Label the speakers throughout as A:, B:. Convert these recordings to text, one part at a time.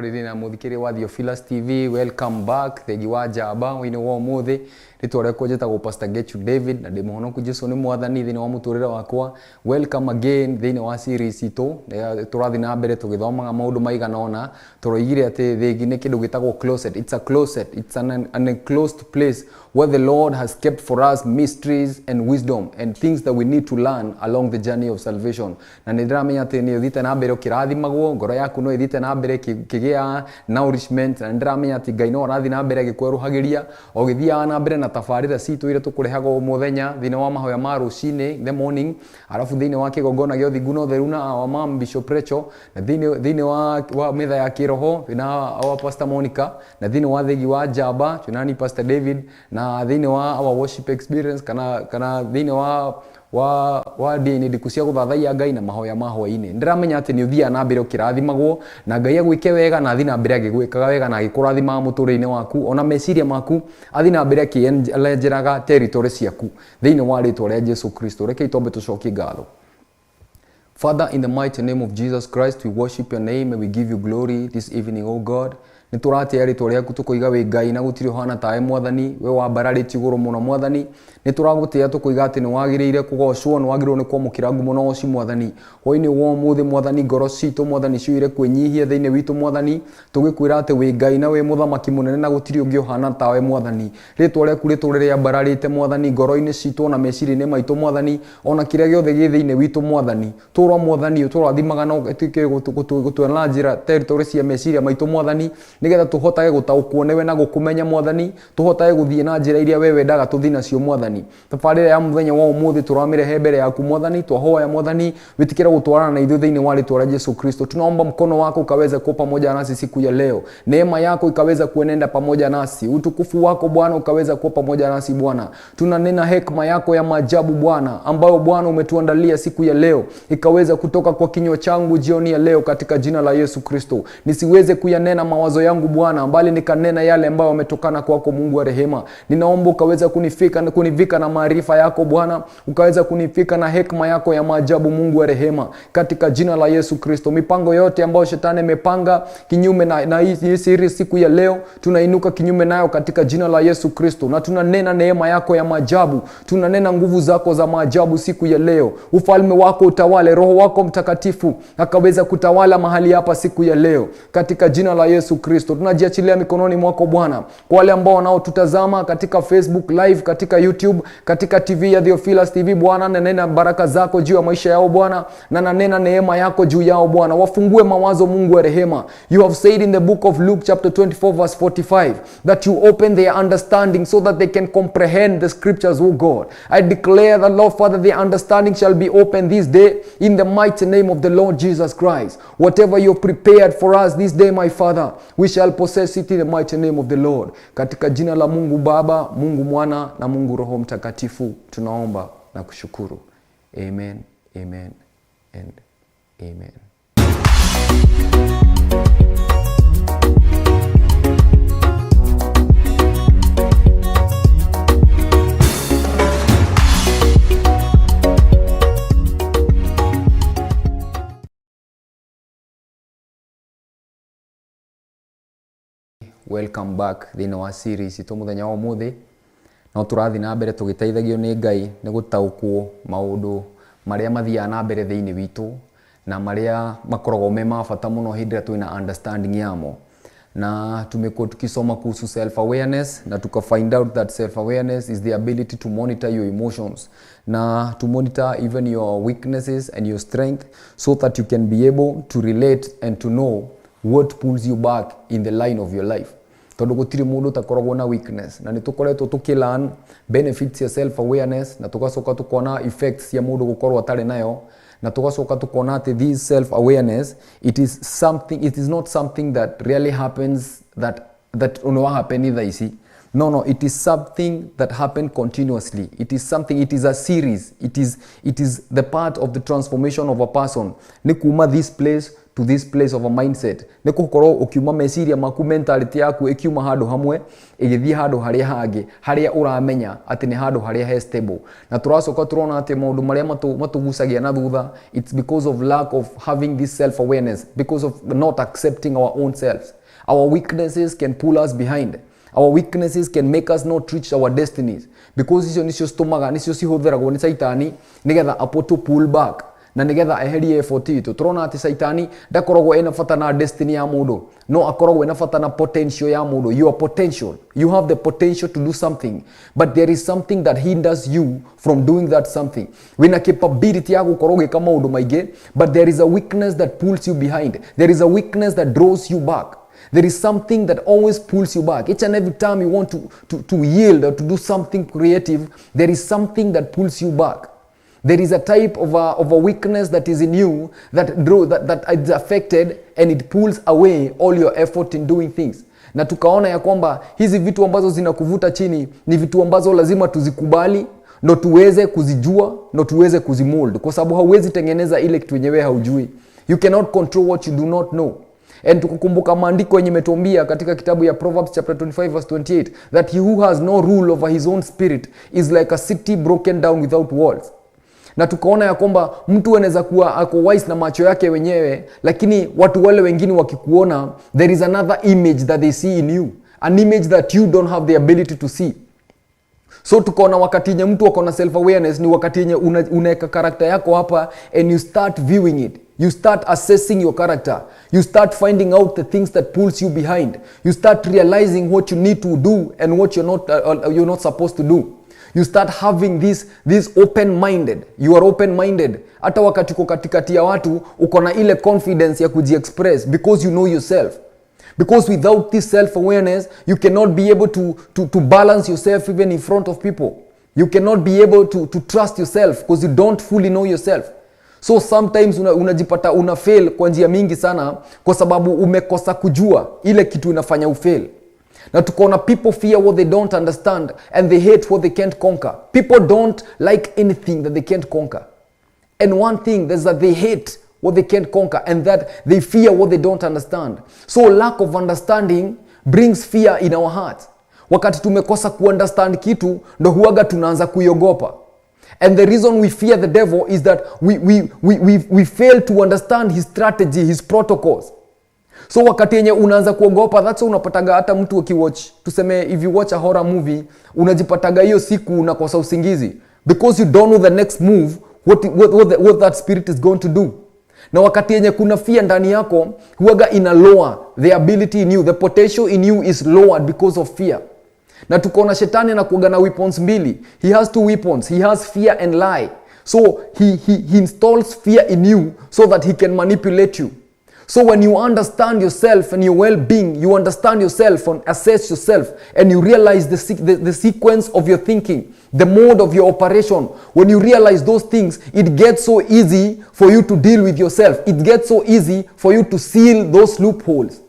A: Mwĩroreri na mũthikĩrĩria wa Theophilus TV, welcome back. Thegi wa njamba wĩinĩ wa ũmũthĩ. Rĩtwa rĩakwa njĩtagwo Pastor Gechu David na ndĩ mũhonoku. Jesu nĩ mwathani thĩinĩ wa mũtũrĩre wakwa. Welcome again thĩinĩ wa series itũ. Tũrathiĩ na mbere tũgĩthomaga maũndũ maigana ũna. Tũroigire atĩ thĩgi nĩ kĩndũ gĩtagwo closet. It's a closet. It's an enclosed place where the Lord has kept for us mysteries and wisdom and things that we need to learn along the journey of salvation. Na nĩ ndĩramenya atĩ nĩ ũthiĩte na mbere ũkĩrathimagwo, ngoro yaku no ĩthiĩte na mbere ĩkĩgĩa nourishment, na nĩ ndĩramenya atĩ Ngai no arathiĩ na mbere agĩkwerũhagĩria o ũgĩthiaga na mbere na tabarĩra citũ iria tũkũrehaga o mũthenya thĩinĩ wa mahoya ma rũcinĩ, the morning, arabu thĩinĩ wa kĩgongona gĩa ũthingu na ũtheru na our mom Bishop Rachel, na thĩinĩ wa metha ya kĩroho twĩna our Pastor Monica, na thĩinĩ wa thegi wa njamba twĩna ni Pastor David, na thĩinĩ wa our worship experience kana thĩinĩ wa ndini ndiku cia gũthathaiya Ngai na mahoya ma hwaĩ-inĩ. Ndĩramenya atĩ nĩ ũthiaga na mbere ũkĩrathimagwo na Ngai agwĩke wega na athiĩ na mbere agĩgwĩkaga wega na agĩkũrathimaga mũtũrĩre-inĩ waku, ona meciria maku athiĩ na mbere akĩenjeraga territory ciaku thĩinĩ wa rĩtwa rĩa Jesu Kristo. Rekei twambe tũcokie ngatho. Father, in the mighty name of Jesus Christ, we worship your name and we give you glory this evening, O God. Nĩ tũratĩa rĩtwa rĩaku tũkoiga wĩ Ngai na gũtirĩ ũhana tawe mwathani, we wambararĩtie igũrũ mũno mwathani. Nĩ tũragũtĩa tũkoiga atĩ nĩ wagĩrĩire kũgocwo, nĩ wagĩrĩirwo nĩ kwamũkĩra ngumo na ũgoci mwathani. Hwaĩ-inĩ wa ũmũthĩ mwathani, ngoro citũ mwathani ciyũire kwĩnyihia thĩinĩ witũ mwathani, tũgĩkwĩra atĩ wĩ Ngai na wĩ mũthamaki mũnene na gũtirĩ ũngĩ ũhana tawe mwathani. Rĩtwa rĩaku rĩtũre rĩambararĩte mwathani ngoro-inĩ citũ ona meciria-inĩ maitũ mwathani, ona kĩrĩa gĩothe gĩ thĩinĩ witũ mwathani. Tũra mwathani ũtũrathimaga na ũtuĩke gũtwĩra njĩra territory cia meciria maitũ mwathani, nĩgetha tũhotage gũtaũkwo nĩwe na gũkũmenya mwathani, tũhotage gũthiĩ na njĩra iria we wendaga tũthiĩ nacio mwathani. Tabarĩra ya mũthenya wa ũmũthĩ tũramĩrehe mbere yaku mwathani, twahoya mwathani wĩtĩkĩre gũtwarana na ithuĩ thĩinĩ wa rĩtwa rĩa Jesu Kristo. Tunaomba mkono wako ukaweze kuwa pamoja nasi siku ya leo, neema yako ikaweza kuenenda pamoja nasi, utukufu wako Bwana ukaweza kuwa pamoja nasi Bwana. Tunanena hekima yako ya maajabu Bwana, ambayo Bwana umetuandalia siku ya leo, ikaweza kutoka kwa kinywa changu jioni ya leo katika jina la Yesu Kristo. Nisiweze kuyanena mawazo yangu Bwana, bali nikanena yale ambayo yametokana kwako Mungu wa rehema. Ninaomba ukaweza kunifika na kunivika na maarifa yako Bwana, ukaweza kunifika na hekima yako ya maajabu Mungu wa rehema, katika jina la Yesu Kristo. Mipango yote ambayo shetani amepanga kinyume na hii siri siku ya leo, tunainuka kinyume nayo katika jina la Yesu Kristo, na tunanena neema yako ya maajabu, tunanena nguvu zako za maajabu siku ya leo. Ufalme wako utawale, Roho wako Mtakatifu akaweza kutawala mahali hapa siku ya leo katika jina la Yesu Kristo. Tunajiachilia mikononi mwako Bwana. Kwa wale ambao wanaotutazama katika Facebook live, katika YouTube, katika TV ya Theophilus TV, Bwana nanena baraka zako juu ya maisha yao Bwana, na nanena neema yako juu yao Bwana. Wafungue mawazo Mungu wa rehema. You have said in the book of Luke chapter 24 verse 45 that you open their understanding so that they can comprehend the scriptures, O God. I declare that, Lord Father, their understanding shall be open this day in the mighty name of the Lord Jesus Christ. Whatever you have prepared for us this day, my Father, we shall possess it in the mighty name of the Lord. Katika jina la Mungu Baba, Mungu Mwana na Mungu Roho Mtakatifu tunaomba na kushukuru. Amen, amen and amen. Welcome back thĩinĩ wa series itũ mũthenya wa ũmũthĩ. No tũrathiĩ na mbere tũgĩteithagio nĩ Ngai nĩ gũtaũkwo maũndũ marĩa mathiaga na mbere thĩinĩ witũ na marĩa makoragwo me ma bata mũno hĩndĩ ĩrĩa twĩna understanding yamo. Na tumekuwa tukisoma kuhusu self awareness na tuka find out that self awareness is the ability to monitor your emotions na to monitor even your weaknesses and your strength so that you can be able to relate and to know what pulls you back in the line of your life, tondũ gũtirĩ mũndũ ũtakoragwo na weakness. Na nĩ tũkoretwo tũkĩ benefits cia self awareness na tũgacoka tũkona effects cia mũndũ gũkorwo atarĩ nayo, na tũgacoka tũkona atĩ this self awareness, it is not something that really happens, that no happen thaa ici. No, it is something that happen continuously. It is a series. It is the part of the transformation of a person. Nĩ kuma this place to this place of a mindset. Nĩ gũkorwo ũkiuma meciria maku, mentality yaku ĩkiuma handũ hamwe ĩgĩthiĩ handũ harĩa hangĩ, harĩa ũramenya atĩ nĩ handũ harĩa he stable. Na tũracoka tũrona atĩ maũndũ marĩa matũgucagia na thutha, it's because of lack of having this self awareness, because of not accepting our own selves. Our weaknesses can pull us behind. Our weaknesses can make us not reach our destinies, because icio nicio citũmaga, nicio cihũthĩragwo nĩ Caitani nĩgetha apo to pull back na nĩgetha eherie effort itũ. Tũrona atĩ Caitani ndakoragwo ena bata na destiny ya mũndũ, no akoragwo ena bata na potential ya mũndũ. Your potential, you have the potential to do something, but there is something that hinders you from doing that something. Wĩna capability ya gũkorwo ũgĩka maũndũ maingĩ, but there is a weakness that pulls you behind. There is a weakness that draws you back. There is something that always pulls you back. Each and every time you want to yield or to do something creative, there is something that pulls you back. There is a type of a weakness that is in you that is affected, and it pulls away all your effort in doing things. Na tukaona ya kwamba hizi vitu ambazo zinakuvuta chini ni vitu ambazo lazima tuzikubali ndo tuweze kuzijua, ndo tuweze kuzimold, kwa sababu hauwezi tengeneza ile kitu yenyewe haujui. You cannot control what you do not know. And tukukumbuka maandiko yenye imetuambia katika kitabu ya Proverbs chapter 25 verse 28 that he who has no rule over his own spirit is like a city broken down without walls. Na tukaona ya kwamba mtu anaweza kuwa ako wise na macho yake wenyewe, lakini watu wale wengine wakikuona, there is another image that they see in you, an image that you don't have the ability to see. So tukaona wakati yenye mtu ako na self awareness ni wakati yenye unaweka character yako hapa and you start viewing it. You start assessing your character. You start finding out the things that pulls you behind. You start realizing what you need to do and what you're not supposed to do. You start having this open minded. You are open minded. Hata wakati uko katikati ya watu, uko na ile confidence ya kujiexpress because you know yourself, because without this self awareness, you cannot be able to balance yourself even in front of people. You cannot be able to trust yourself because you don't fully know yourself. So sometimes unajipata una fail kwa njia mingi sana kwa sababu umekosa kujua ile kitu inafanya ufail. Na tukaona people fear what they don't understand and they hate what they can't conquer. People don't like anything that they can't conquer. And one thing is that they hate what they can't conquer and that they fear what they don't understand. So lack of understanding brings fear in our hearts. Wakati tumekosa kuunderstand kitu, ndo huaga tunaanza kuiogopa. And the reason we fear the devil is that we fail to understand his strategy, his protocols. So wakati yenye unaanza kuogopa, that's why unapataga hata mtu akiwatch, tuseme if you watch a horror movie, unajipataga hiyo siku unakosa usingizi because you don't know the next move, what that spirit is going to do. Na wakati yenye kuna fear ndani yako, huaga ina lower the ability in you. The potential in you is lowered because of fear. Na tukaona shetani anakuaga na weapons mbili. He has two weapons. He has fear and lie. So he installs fear in you so that he can manipulate you. So when you understand yourself and your well-being, you understand yourself and assess yourself, and you realize the sequence of your thinking, the mode of your operation. When you realize those things, it gets so easy for you to deal with yourself. It gets so easy for you to seal those loopholes.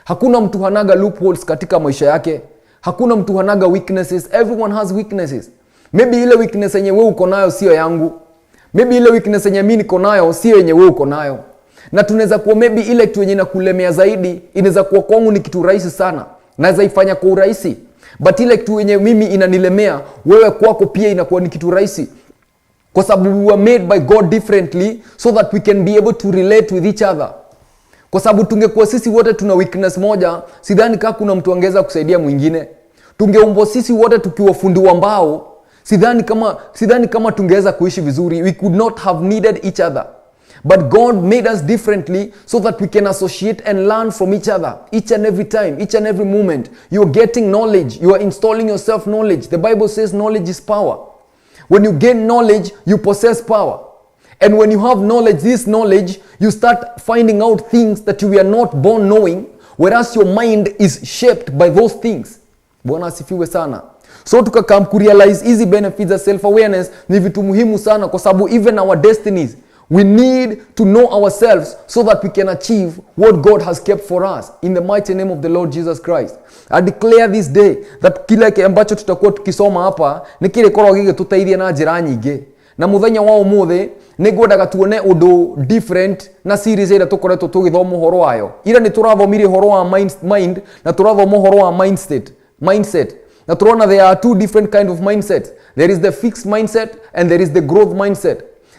A: Hakuna mtu hanaga loopholes katika maisha yake. Hakuna mtu hanaga weaknesses. Everyone has weaknesses. Maybe ile weakness yenye wewe uko nayo sio yangu. Maybe ile weakness yenye mimi niko nayo sio yenye wewe uko nayo. Na tunaweza kuwa maybe ile kitu yenye inakulemea zaidi inaweza kuwa kwangu ni kitu rahisi sana, naweza ifanya kwa urahisi, but ile kitu yenye mimi inanilemea, wewe kwako pia inakuwa ni kitu rahisi, kwa sababu we were made by God differently so that we can be able to relate with each other. Kwa sababu tungekuwa sisi wote tuna weakness moja, sidhani kaa kuna mtu angeweza kusaidia mwingine. Tungeumbwa sisi wote tukiwa fundi wa mbao, sidhani kama tungeweza kuishi vizuri. We could not have needed each other. But God made us differently so that we can associate and learn from each other each and every time, each and every moment. You're getting knowledge. You are installing yourself knowledge. The Bible says knowledge is power. When you gain knowledge, you possess power. And when you have knowledge, this knowledge, you start finding out things that you were not born knowing, whereas your mind is shaped by those things. Bwana asifiwe sana. So tukakam kurealize hizi benefits za self awareness ni vitu muhimu sana, kwa sababu even our destinies, we need to know ourselves so that we can achieve what God has kept for us, in the mighty name of the Lord Jesus Christ. I declare this day that kile ambacho tutakuwa tukisoma hapa nĩ kĩrĩkorwo gĩgĩtũteithia na njĩra nyingĩ. Na muthenya wa umuthi nĩ ngwendaga tuone ũndũ different na series ĩrĩa tũkoretwo tũgĩthoma ũhoro wayo. Ira nĩ tũrathomire ũhoro wa mind na tũrathoma ũhoro wa mindset. Na tũrona there are two different kind of mindset. There is the fixed mindset and there is the growth mindset.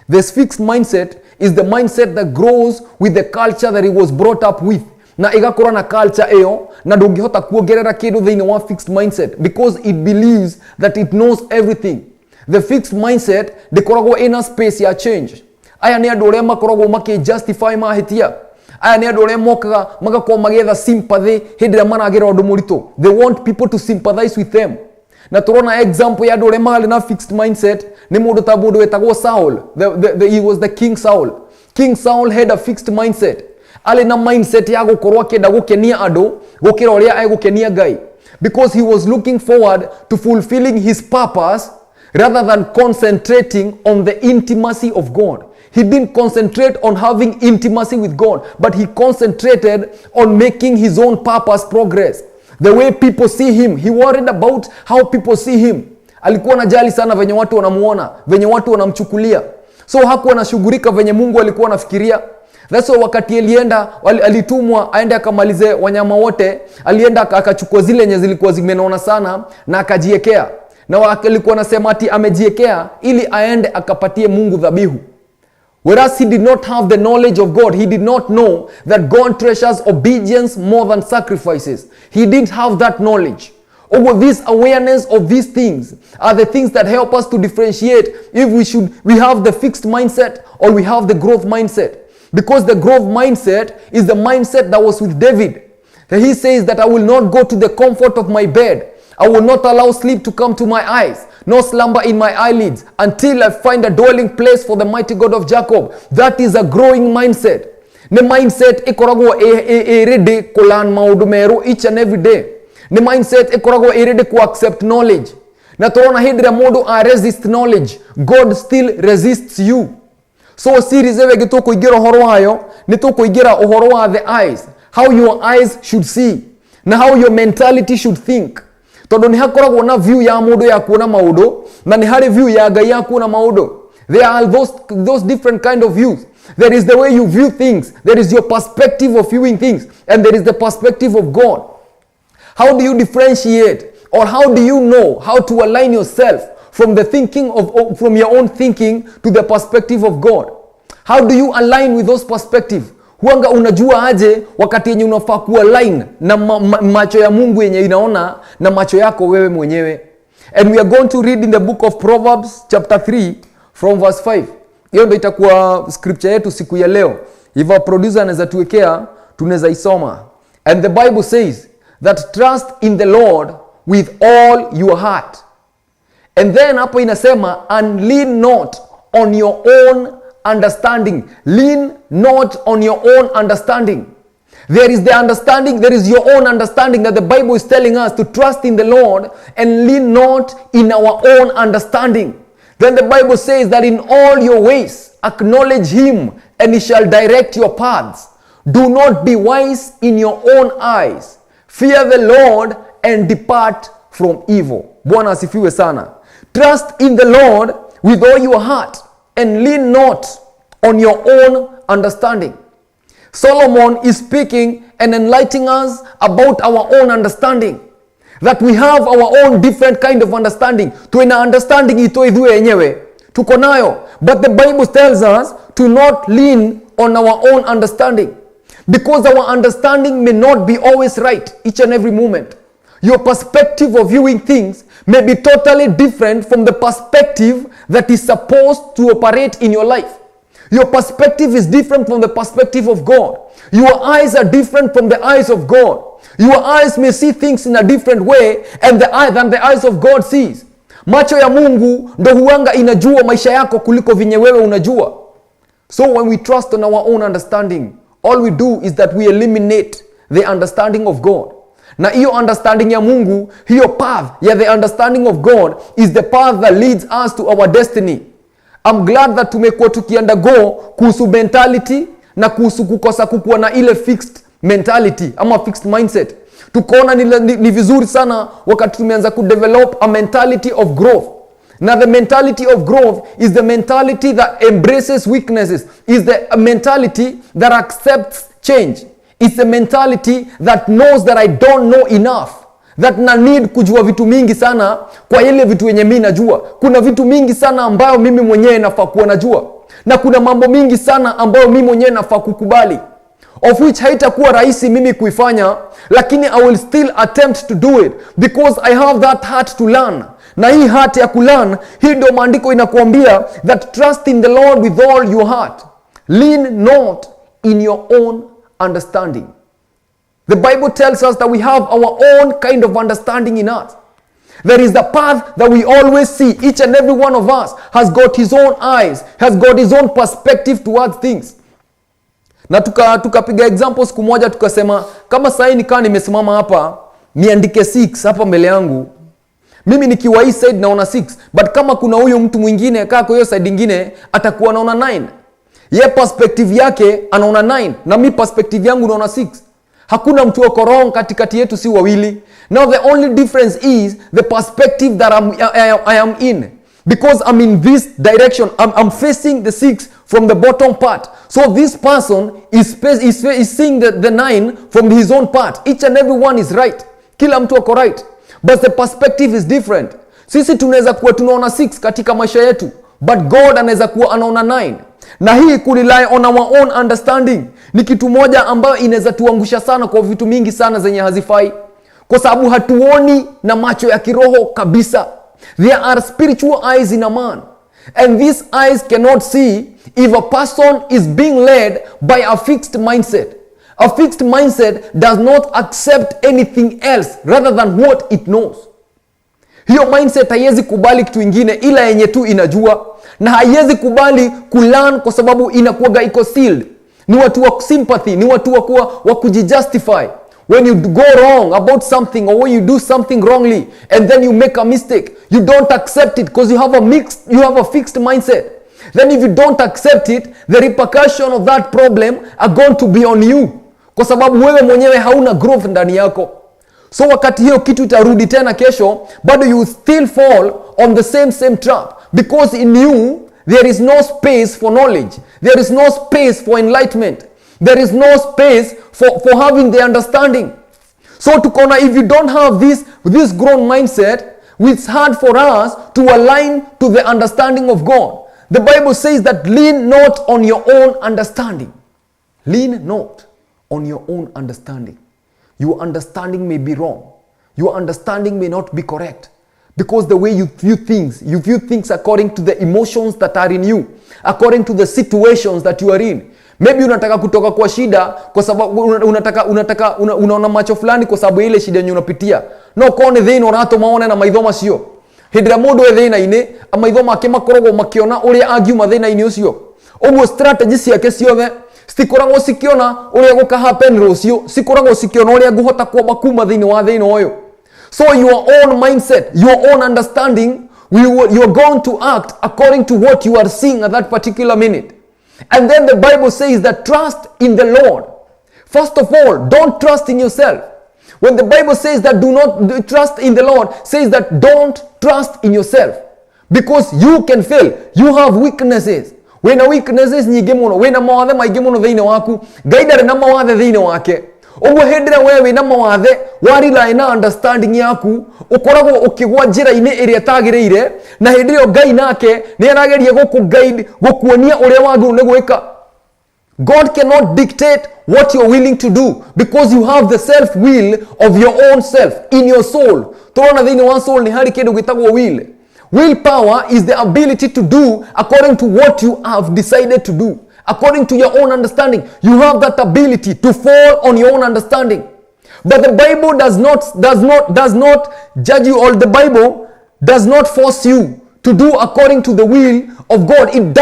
A: This fixed mindset is the mindset that grows with the culture that it was brought up with. Na igakũra na culture ĩyo, na ndũngĩhota kuongerera kĩndũ thĩinĩ wa fixed mindset because it believes that it knows everything. The fixed mindset ndĩkoragwo ĩna space ya change. Aya nĩ andũ arĩa makoragwo makĩ justify mahĩtia. Aya nĩ andũ arĩa mokaga magakorwo magĩetha sympathy hĩndĩ ĩrĩa maragera ũndũ mũritũ. They want people to sympathize with them. Na tũrona example ya andũ arĩa marĩ na fixed mindset nĩ mũndũ ta mũndũ wetagwo Saul. He was the King Saul. King Saul had a fixed mindset. Arĩ na mindset ya gũkorwo akĩenda gũkenia andũ gũkĩra ũrĩa egũkenia Ngai, because he was looking forward to fulfilling his purpose rather than concentrating on the intimacy of God. He didn't concentrate on having intimacy with God, but he concentrated on making his own purpose progress. The way people see him, he worried about how people see him. Alikuwa anajali sana venye watu wanamuona, venye watu wanamchukulia. So hakuwa anashughulika venye Mungu alikuwa anafikiria. That's why wakati alienda, alitumwa aende akamalize wanyama wote, alienda akachukua zile yenye zilikuwa zimenona sana na akajiekea. Na alikuwa anasema ati amejiekea ili aende akapatie Mungu dhabihu. Whereas he did not have the knowledge of God. He did not know that God treasures obedience more than sacrifices. He didn't have that knowledge. Over this awareness of these things are the things that help us to differentiate if we have the fixed mindset or we have the growth mindset. Because the growth mindset is the mindset that was with David. He says that I will not go to the comfort of my bed. I will not allow sleep to come to my eyes, nor slumber in my eyelids, until I find a dwelling place for the mighty God of Jacob. That is a growing mindset. Nĩ mindset ĩkoragwo ĩ ready kũ learn maũndũ merũ each and every day. Nĩ mindset ĩkoragwo ĩ ready ku accept knowledge. Na tũrona hĩndĩ ĩrĩa mũndũ a resist knowledge, God still resists you. So series ĩyo ĩngĩ tũkũingĩra ũhoro wayo nĩ tũkũingĩra ũhoro wa the eyes, how your eyes should see na how your mentality should think, tondũ nĩ hakoragwo na view ya mũndũ ya kuona maũndũ na nĩ harĩ view ya Ngai ya kuona maũndũ. There are those different kind of views. There is the way you view things, there is your perspective of viewing things, and there is the perspective of God. How do you differentiate, or how do you know how to align yourself from your own thinking to the perspective of God? How do you align with those perspective? Huanga unajua aje wakati yenye unafaa kualign na macho ya Mungu yenye inaona na macho yako wewe mwenyewe? And we are going to read in the book of Proverbs chapter 3 from verse 5. Hiyo ndio itakuwa scripture yetu siku ya leo. If our producer anaweza tuwekea, tunaweza isoma. And the Bible says that trust in the Lord with all your heart. And then hapo inasema, and lean not on your own understanding. Lean not on your own understanding. There is the understanding, there is your own understanding that the Bible is telling us to trust in the Lord and lean not in our own understanding. Then the Bible says that in all your ways acknowledge him and he shall direct your paths. Do not be wise in your own eyes. Fear the Lord and depart from evil. Bwana asifiwe sana. Trust in the Lord with all your heart and lean not on your own understanding. Solomon is speaking and enlightening us about our own understanding. That we have our own different kind of understanding. Tuna understanding ito ithuĩ enyewe. Tuko nayo. But the Bible tells us to not lean on our own understanding. Because our understanding may not be always right each and every moment. Your perspective of viewing things may be totally different from the perspective that is supposed to operate in your life. Your perspective is different from the perspective of God. Your eyes are different from the eyes of God. Your eyes may see things in a different way and the eye than the eyes of God sees. Macho ya Mungu ndo huanga inajua maisha yako kuliko vinye wewe unajua. So when we trust on our own understanding, all we do is that we eliminate the understanding of God. Na hiyo understanding ya Mungu, hiyo path ya the understanding of God is the path that leads us to our destiny. I'm glad that tumekuwa tukiundergo kuhusu mentality na kuhusu kukosa kukuwa na ile fixed mentality ama fixed mindset. Tukaona ni vizuri sana wakati tumeanza kudevelop a mentality of growth. Na the mentality of growth is the mentality that embraces weaknesses, is the mentality that accepts change. It's the mentality that knows that I don't know enough, that na need kujua vitu mingi sana kwa ile vitu yenye mi najua. Kuna vitu mingi sana ambayo mimi mwenyewe nafaa kuwa najua, na kuna mambo mingi sana ambayo mimi mwenyewe nafaa kukubali, of which haitakuwa rahisi mimi kuifanya, lakini I will still attempt to do it because I have that heart to learn. Na hii heart ya kulearn, hii ndio maandiko inakuambia that trust in the Lord with all your heart, lean not in your own understanding. The Bible tells us that we have our own kind of understanding in us. There is the path that we always see. Each and every one of us has got his own eyes, has got his own perspective towards things. Na tukapiga example siku moja, tukasema kama sahii nikaa nimesimama hapa niandike 6 hapa mbele yangu, mimi nikiwa hii side naona 6, but kama kuna huyu mtu mwingine kaa kwa hiyo side ingine atakuwa anaona 9. Ye perspective yake anaona 9 na mi perspective yangu naona 6. Hakuna mtu wako wrong katikati yetu, si wawili. Now the only difference is the perspective that I am in, because I'm in this direction. I'm facing the 6 from the bottom part, so this person is seeing the 9 from his own part. Each and every one is right, kila mtu ako right, but the perspective is different. Sisi tunaweza kuwa tunaona 6 katika maisha yetu, but God anaweza kuwa anaona 9. Na hii kurely on our own understanding ni kitu moja ambayo inaweza tuangusha sana kwa vitu mingi sana zenye hazifai, kwa sababu hatuoni na macho ya kiroho kabisa. There are spiritual eyes in a man, and these eyes cannot see if a person is being led by a fixed mindset. A fixed mindset does not accept anything else rather than what it knows. Hiyo mindset haiwezi kubali kitu ingine ila yenye tu inajua, na haiwezi kubali kulearn kwa sababu inakuwaga iko sealed. Ni watu wa sympathy, ni watu wa kuwa wa kujijustify. When you go wrong about something, or when you do something wrongly and then you make a mistake, you don't accept it because you have a fixed mindset. Then if you don't accept it, the repercussion of that problem are going to be on you, kwa sababu wewe mwenyewe hauna growth ndani yako. So wakati hiyo kitu itarudi tena kesho, bado you still fall on the same same trap, because in you there is no space for knowledge, there is no space for enlightenment, there is no space for having the understanding. So tukaona if you don't have this grown mindset, it's hard for us to align to the understanding of God. The Bible says that lean not on your own understanding. Lean not on your own understanding. Your understanding may be wrong. Your understanding may not be correct. Because the way you view things, you view things according to the emotions that are in you, according to the situations that you are in. Maybe unataka kutoka kwa shida kwa sababu unataka unaona macho fulani kwa sababu ya ile shida yenye unapitia. No kone thĩna ũratũma wone na maitho macio. Hĩndĩ ĩrĩa mũndũ e thĩna-inĩ, maitho make makoragwo makĩona ũrĩa angiuma thĩna-inĩ ũcio. Ũguo strategy ciake ciothe citikoragwo cikiona ũrĩa gũka happen rũciũ, cikoragwo cikiona ũrĩa ngũhota kwamba kuma thĩinĩ wa thĩna ũyũ. So your own mindset, your own understanding, you are going to act according to what you are seeing at that particular minute. And then the Bible says that trust in the Lord. First of all, don't trust in yourself. When the Bible says that do not trust in the Lord, says that don't trust in yourself. Because you can fail. You have weaknesses. Wĩna weaknesses nyingĩ mũno, wĩna mawathe maingĩ mũno thĩinĩ waku. Ngai ndarĩ na mawathe thĩinĩ wake. Ũguo hĩndĩ ĩrĩa we wĩna mawathe warely na understanding yaku, ũkoragwo ũkĩgwa njĩra-inĩ ĩrĩa ĩtagĩrĩire, na hĩndĩ ĩyo Ngai nake nĩ arageria gũkũ guide, gũkuonia ũrĩa wagĩrĩirwo nĩ gwĩka. God cannot dictate what you're willing to do because you have the self will of your own self in your soul. Tũrona thĩinĩ wa soul nĩ harĩ kĩndũ gĩtagwo will. Willpower is the ability to do according to what you have decided to do. According to your own understanding. You have that ability to fall on your own understanding. But the Bible does not judge you, or the Bible does not force you to do according to the will of God. It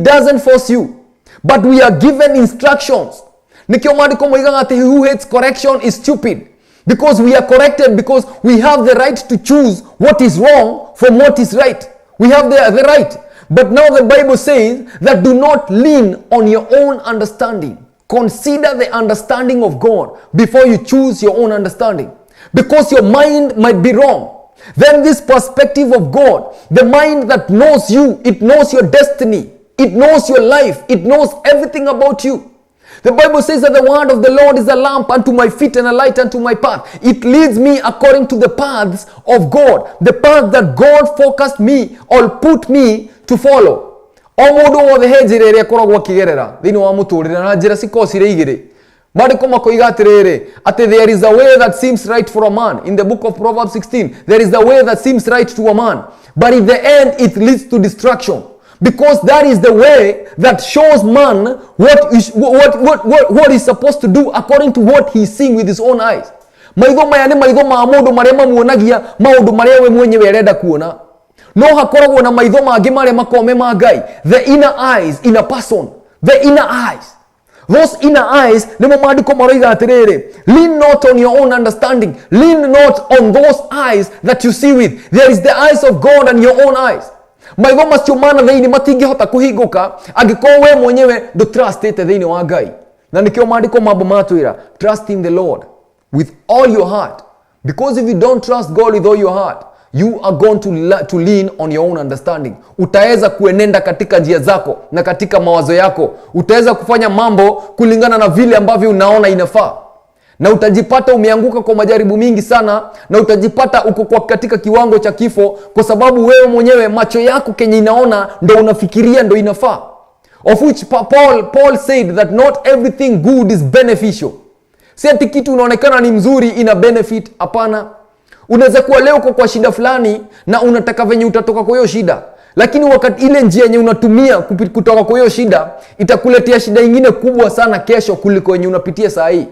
A: doesn't force you. But we are given instructions. Nikio maandĩko moigaga atĩ he who hates correction is stupid. Because we are corrected, because we have the right to choose what is wrong from what is right. We have the right. But now the Bible says that do not lean on your own understanding. Consider the understanding of God before you choose your own understanding. Because your mind might be wrong. Then this perspective of God, the mind that knows you, it knows your destiny, it knows your life, it knows everything about you. The Bible says that the word of the Lord is a lamp unto my feet and a light unto my path. It leads me according to the paths of God, the path that God focused me or put me to follow. O mũndũ wothe he njĩra ĩrĩa akoragwo akĩgerera thĩinĩ wa mũtũrĩre, na njĩra cikoragwo cirĩ igĩrĩ. Maandĩko makoiga atĩrĩrĩ, atĩ there is a way that seems right for a man. In the book of Proverbs 16, there is a way that seems right to a man, but in the end it leads to destruction, because that is the way that shows man what he's supposed to do according to what he's seeing with his own eyes. Maitho maya nĩ maitho ma mũndũ marĩa mamuonagia maũndũ marĩa we mwenyewe arenda kuona. No hakoragwo na maitho mangĩ marĩa makoragwo me ma Ngai, the inner eyes in a person, the inner eyes. Those inner eyes nĩmo maandĩko maroiga atĩrĩrĩ, lean not on your own understanding, lean not on those eyes that you see with. There is the eyes of God and your own eyes. Maitho macio mana thĩinĩ matingĩhota kũhingũka angĩkorwo we mwenyewe ndũtrustĩte thĩinĩ wa Ngai. Na nĩkĩo maandĩko mambo matwĩra, trust in the Lord with all your heart, because if you don't trust God with all your heart, you are going to lean on your own understanding. Utaweza kuenenda katika njia zako na katika mawazo yako. Utaweza kufanya mambo kulingana na vile ambavyo unaona inafaa, na utajipata umeanguka kwa majaribu mingi sana, na utajipata uko kwa katika kiwango cha kifo, kwa sababu wewe mwenyewe macho yako kenye inaona ndo unafikiria ndo inafaa. Of which Paul said that not everything good is beneficial. Si ati kitu unaonekana ni mzuri ina benefit. Hapana. Unaweza kuwa leo uko kwa shida fulani na unataka venye utatoka kwa hiyo shida, lakini wakati ile njia yenye unatumia kutoka kwa hiyo shida itakuletea shida ingine kubwa sana kesho kuliko yenye unapitia saa hii.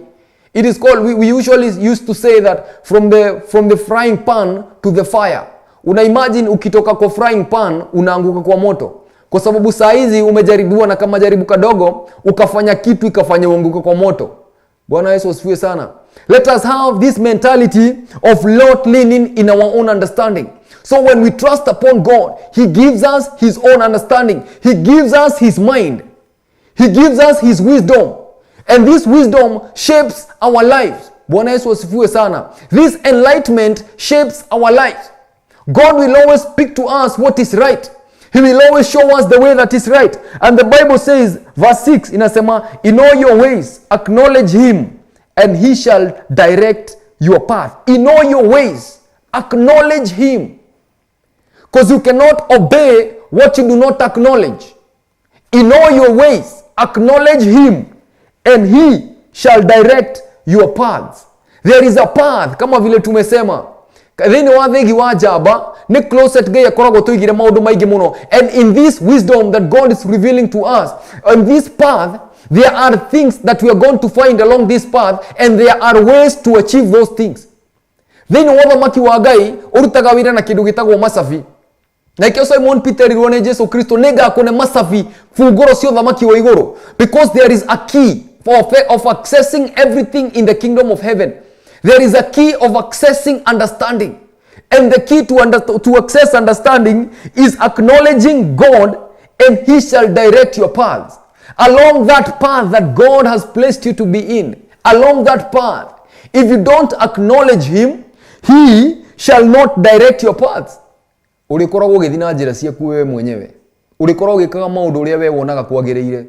A: It is called, we usually used to say that from the frying pan to the fire. Una imagine ukitoka kwa frying pan unaanguka kwa moto, kwa sababu saa hizi umejaribiwa na kama jaribu kadogo ukafanya kitu ikafanya uanguke kwa moto. Bwana Yesu asifiwe sana. Let us have this mentality of not leaning in our own understanding. So when we trust upon God, he gives us his own understanding. He gives us his mind. He gives us his wisdom. And this wisdom shapes our lives. Bwana Yesu asifiwe sana. This enlightenment shapes our lives. God will always speak to us what is right. He will always show us the way that is right. And the Bible says, verse 6 inasema, in all your ways acknowledge him and he shall direct your path. In all your ways acknowledge him. Because you cannot obey what you do not acknowledge. In all your ways acknowledge him and he shall direct your paths. There is a path, kama vile tumesema thĩinĩ wa thĩgi wa njamba nĩ closet Ngai akoragwo tũigire maũndũ maingĩ mũno. And in this wisdom that God is revealing to us on this path, there are things that we are going to find along this path, and there are ways to achieve those things. Thĩinĩ wa ũthamaki wa Ngai ũrutaga wĩra na kĩndũ gĩtagwo macabi. Na ikĩo Simon Peter erirwo nĩ Jesu Kristo, nĩngakũne macabi bungũro cia ũthamaki wa igũrũ, because there is a key of accessing everything in the kingdom of heaven. There is a key of accessing understanding, and the key to access understanding is acknowledging God, and he shall direct your paths along that path that God has placed you to be in. Along that path, if you don't acknowledge him, he shall not direct your paths. Ũrĩkoragwo ũgĩthiĩ na njĩra ciaku wewe mwenyewe, ũrĩkoragwo ũgĩkaga maũndũ ũrĩa we wonaga kwagĩrĩire,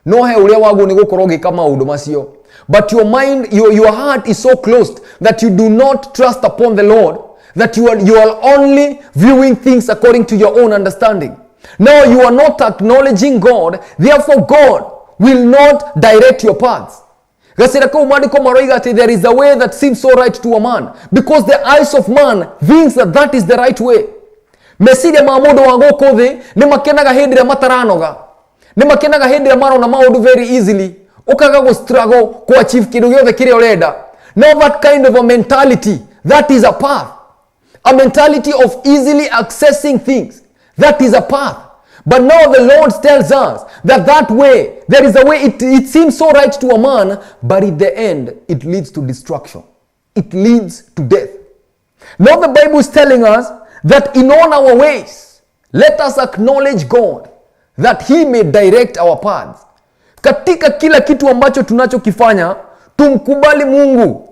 A: no he ũrĩa waguo nĩ gũkorwo ũgĩka maũndũ macio, but your mind, your heart is so closed that you do not trust upon the Lord, that you are only viewing things according to your own understanding. Now you are not acknowledging God, therefore God will not direct your paths. Gacĩra kau maandĩko maroiga atĩ there is a way that seems so right to a man, because the eyes of man thinks that that is the right way. Meciria ma mũndũ wa gũkũ thĩ nĩ makenaga hĩndĩ ĩrĩa mataranoga, nĩ makenaga hĩndĩ ĩrĩa marona maũndũ very easily, ũkaga gũ struggle kũ achieve kĩndũ gĩothe kĩrĩa ũrenda. Now that kind of a mentality, that is a path, a mentality of easily accessing things, that is a path. But now the Lord tells us that that way, there is a way, it seems so right to a man, but in the end, it leads to destruction. It leads to death. Now the Bible is telling us that in all our ways, let us acknowledge God, that he may direct our paths. Katika kila kitu ambacho tunachokifanya, tumkubali Mungu.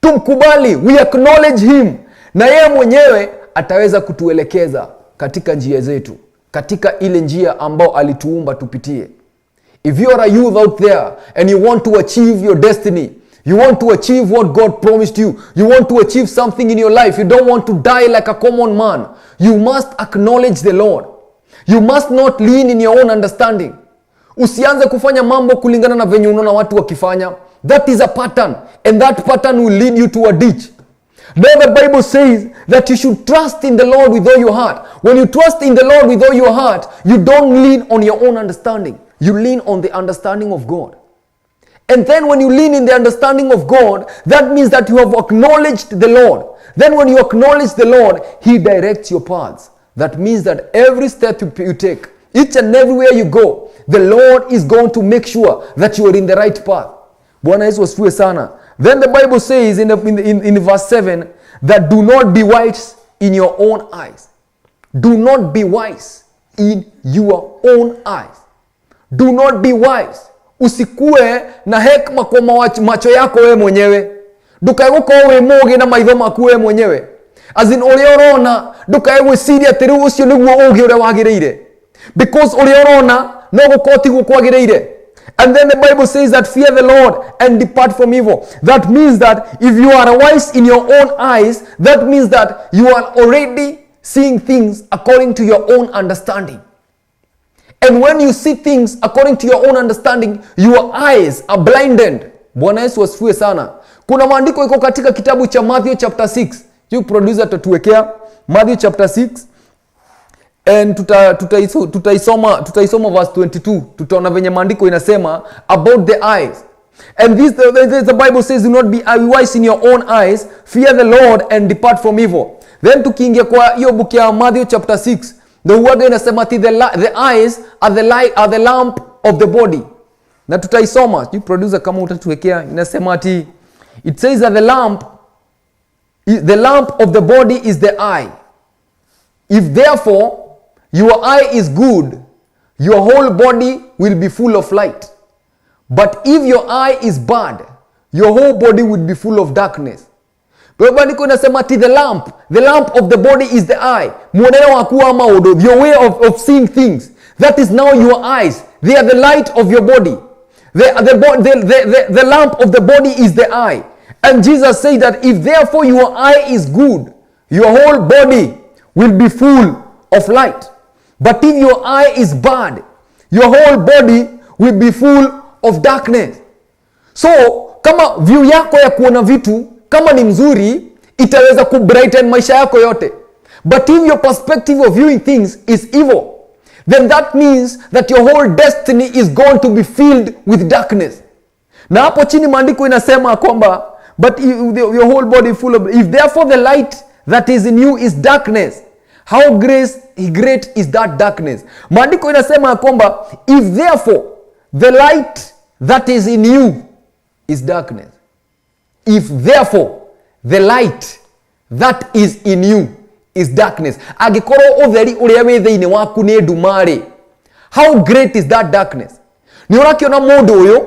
A: Tumkubali, we acknowledge him. Na yeye mwenyewe ataweza kutuelekeza katika njia zetu, katika ile njia ambao alituumba tupitie. If you are a youth out there and you want to achieve your destiny, you want to achieve what God promised you, you want to achieve something in your life, you don't want to die like a common man, you must acknowledge the Lord. You must not lean in your own understanding. Usianze kufanya mambo kulingana na venye unaona watu wakifanya. That is a pattern, and that pattern will lead you to a ditch. Then the Bible says that you should trust in the Lord with all your heart. When you trust in the Lord with all your heart, you don't lean on your own understanding. You lean on the understanding of God. And then when you lean in the understanding of God, that means that you have acknowledged the Lord. Then when you acknowledge the Lord, He directs your paths. That means that every step you take, each and everywhere you go, the Lord is going to make sure that you are in the right path. Bwana Yesu asifiwe sana. Then the Bible says in verse 7 that do not be wise in your own eyes. Do not be wise in your own eyes. Do not be wise. Usikue na hekma kwa macho yako wewe mwenyewe. Ndukae gukorwo wi mugi na maitho maku wewe mwenyewe. As in uria urona ndukae gwiciria ati riu ucio niguo ugi uria wagiriire. Because uria urona no gukorwo tiguo kwagiriire. And then the Bible says that fear the Lord and depart from evil. That means that if you are wise in your own eyes, that means that you are already seeing things according to your own understanding. And when you see things according to your own understanding, your eyes are blinded. Bwana Yesu asifiwe sana. Kuna maandiko iko katika kitabu cha Matthew chapter 6. Juu producer atatuwekea Matthew chapter 6 and tutaisoma verse 22. Tutaona venye maandiko inasema about the eyes. And the Bible says, do not be wise in your own eyes, fear the Lord and depart from evil. Then tukiingia kwa hiyo book ya Matthew chapter 6, the word inasema ati the eyes are the lamp of the body. Na tutaisoma, you producer kama utatuwekea, inasema ati it says that the lamp of the body is the eye. If therefore your eye is good, your whole body will be full of light. But if your eye is bad, your whole body will be full of darkness. Kwa hivyo maandiko inasema ati the lamp of the body is the eye. Muonere waku wa maundu, your way of seeing things. That is now your eyes. They are the light of your body. The lamp of the body is the eye. And Jesus said that if therefore your eye is good, your whole body will be full of light. But if your eye is bad, your whole body will be full of darkness. So, kama view yako ya kuona vitu, kama ni mzuri, itaweza kubrighten maisha yako yote. But if your perspective of viewing things is evil, then that means that your whole destiny is going to be filled with darkness. Na hapo chini maandiko inasema kwamba, but your whole body full of, if therefore the light that is in you is darkness, how great is that darkness? Maandiko inasema kwamba, if therefore the light that is in you is darkness, if therefore the light that is in you is darkness, angikorwo utheri uria wi thiini waku ni nduma ri, how great is that darkness? Ni urakiona mundu uyu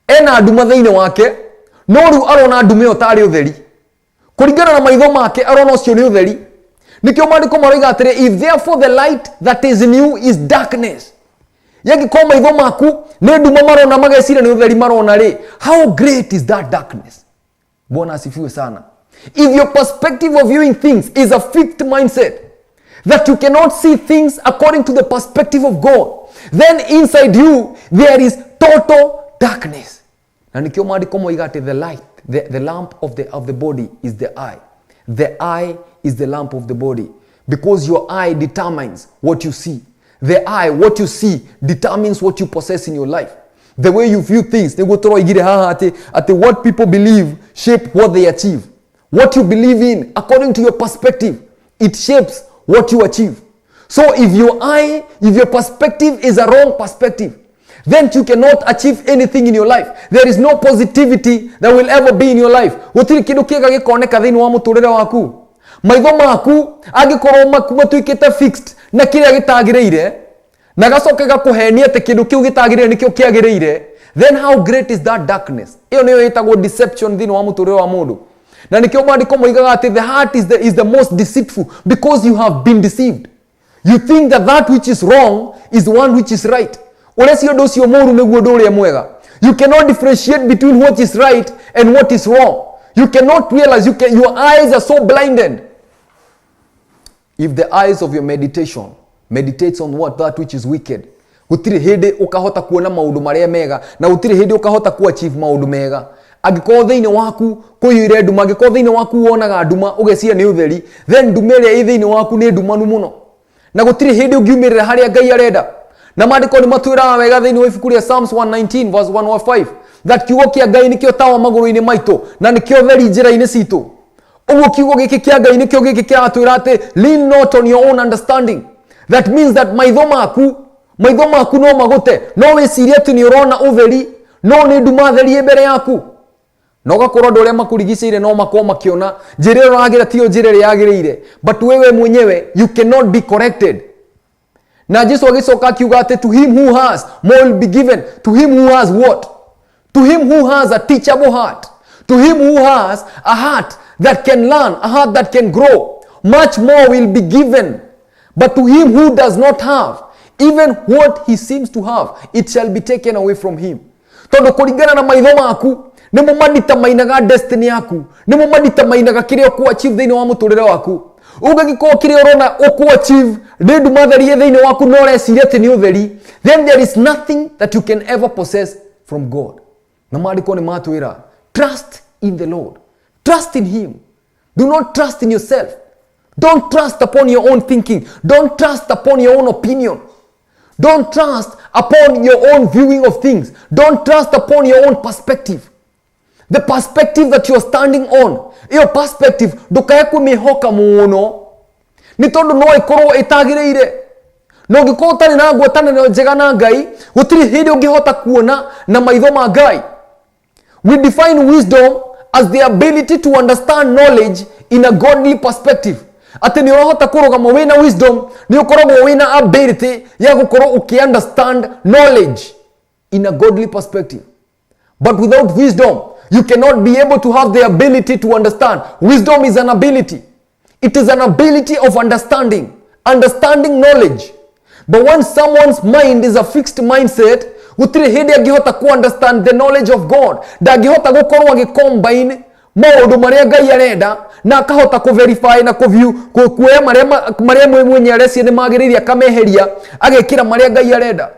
A: ena nduma thiini wake, no riu arona nduma iyo tari utheri kuringana na maitho make, arona ucio ni utheri. Nikio maandiko maroiga atiri, if therefore the light that is in you is darkness, yangikorwo maitho maku ni nduma marona mageciria ni utheri marona ri, how great is that darkness? Bwana asifiwe sana. If your perspective of viewing things is a fixed mindset, that you cannot see things according to the perspective of God, then inside you there is total darkness. Na nikio maandiko moiga ati the light, the lamp of the body is the eye. The eye is the lamp of the body, because your eye determines what you see. The eye, what you see, determines what you possess in your life. The way you view things, niguo tũroigire haha atĩ what people believe shape what they achieve. What you believe in, according to your perspective, it shapes what you achieve. So if your perspective is a wrong perspective, then you cannot achieve anything in your life. There is no positivity that will ever be in your life. Gũtirĩ kĩndũ kĩega gĩkoneka thĩinĩ wa mũtũrĩre waku. Maitho maku angĩkorwo matuĩkĩte fixed na kĩrĩa gĩtagĩrĩire, na gacoke gakũhenia atĩ kĩndũ kĩu gĩtagĩrĩire nĩkĩo kĩagĩrĩire, then how great is that darkness? Ĩyo nĩyo ĩtagwo deception thĩinĩ wa mũtũrĩre wa mũndũ. Na nĩkĩo maandĩko moigaga atĩ the heart is the most deceitful, because you have been deceived. You think that that which is wrong is the one which is right. Ũreciria ũndũ ũcio mũru nĩguo ũndũ ũrĩa mwega. You cannot differentiate between what is right and what is wrong. You cannot realize. Your eyes are so blinded. If the eyes of your meditation meditates on what that which is wicked, gũtirĩ hĩndĩ ũkahota kuona maũndũ marĩa mega, na gũtirĩ hĩndĩ ũkahota ku achieve maũndũ mega angĩkorwo thĩinĩ waku kũiyũire nduma. Angĩkorwo thĩinĩ waku wonaga nduma ũgeciria nĩ ũtheri, then nduma ĩrĩa ĩ thĩinĩ waku nĩ ndumanu mũno, na gũtirĩ hĩndĩ ũngiumĩrĩra harĩa Ngai arenda. Na maandĩko nĩ matwĩraga wega thĩinĩ wa ibuku rĩa Psalms 119 verse 105 that kiugo kĩa Ngai nĩkĩo tawa magũrũ-inĩ maitũ na nĩkĩo theri njĩra-inĩ citũ. Ũguo kiugo gĩkĩ kĩa Ngai nĩkĩo gĩkĩ kĩratwĩra atĩ lean not on your own understanding. That means that maitho maku no magũte, no wĩcirie atĩ nĩ ũrona ũtheri, no nĩ nduma theri mbere yaku, na ũgakorwo andũ arĩa makũrigicĩire no makorwo makĩona njĩra ĩyo ũragĩra tiyo njĩra ĩrĩa yagĩrĩire, but wewe mwenyewe, you cannot be corrected. Na Jesu agĩcoka akiuga atĩ to him who has, more will be given. To him who has what? To him who has a teachable heart, to him who has a heart that can learn, a heart that can grow, much more will be given. But to him who does not have, even what he seems to have, it shall be taken away from him. Tondũ kũringana na maitho maku nĩmo maditamainaga destiny yaku, nĩmo maditamainaga kĩrĩa ũkũ-achieve thĩinĩ wa mũtũrĩre waku. Ũngĩgĩkorwo kĩrĩa ũrona ũkũ-achieve nĩ nduma therie thĩinĩ waku, no ũreciria atĩ nĩ ũtheri, then there is nothing that you can ever possess from God. Na maandĩko nĩ matwĩra, trust in the Lord, trust in him. Do not trust in yourself. Don't trust upon your own thinking. Don't trust upon your own opinion. Don't trust upon your own viewing of things. Don't trust upon your own perspective, the perspective that you're standing on. Iyo perspective ndũkae kũmĩhoka mũno, nĩ tondũ no ĩkorwo ĩtagĩrĩire. Na ũngĩkorwo ũtarĩ na ngwatanĩro njega na Ngai, gũtirĩ hĩndĩ ũngĩhota kuona na maitho ma Ngai. We define wisdom as the ability to understand knowledge in a godly perspective, atĩ nĩ ũrahota kũrũgama wĩna wisdom, nĩ ũkoragwo wĩna ability ya gũkorwo ũkĩ understand knowledge in a godly perspective. But without wisdom, you cannot be able to have the ability to understand. Wisdom is an ability. It is an ability of understanding, understanding knowledge. But when someone's mind is a fixed mindset, gũtirĩ hĩndĩ angĩhota ku understand the knowledge of God. Ndangĩhota gũkorwo agĩcombine maũndũ marĩa Ngai arenda na akahota kũ-verify na kũ-view kuoya marĩa mwe mwenye areciria nĩ magĩrĩire, akameheria, agekĩra marĩa Ngai arenda.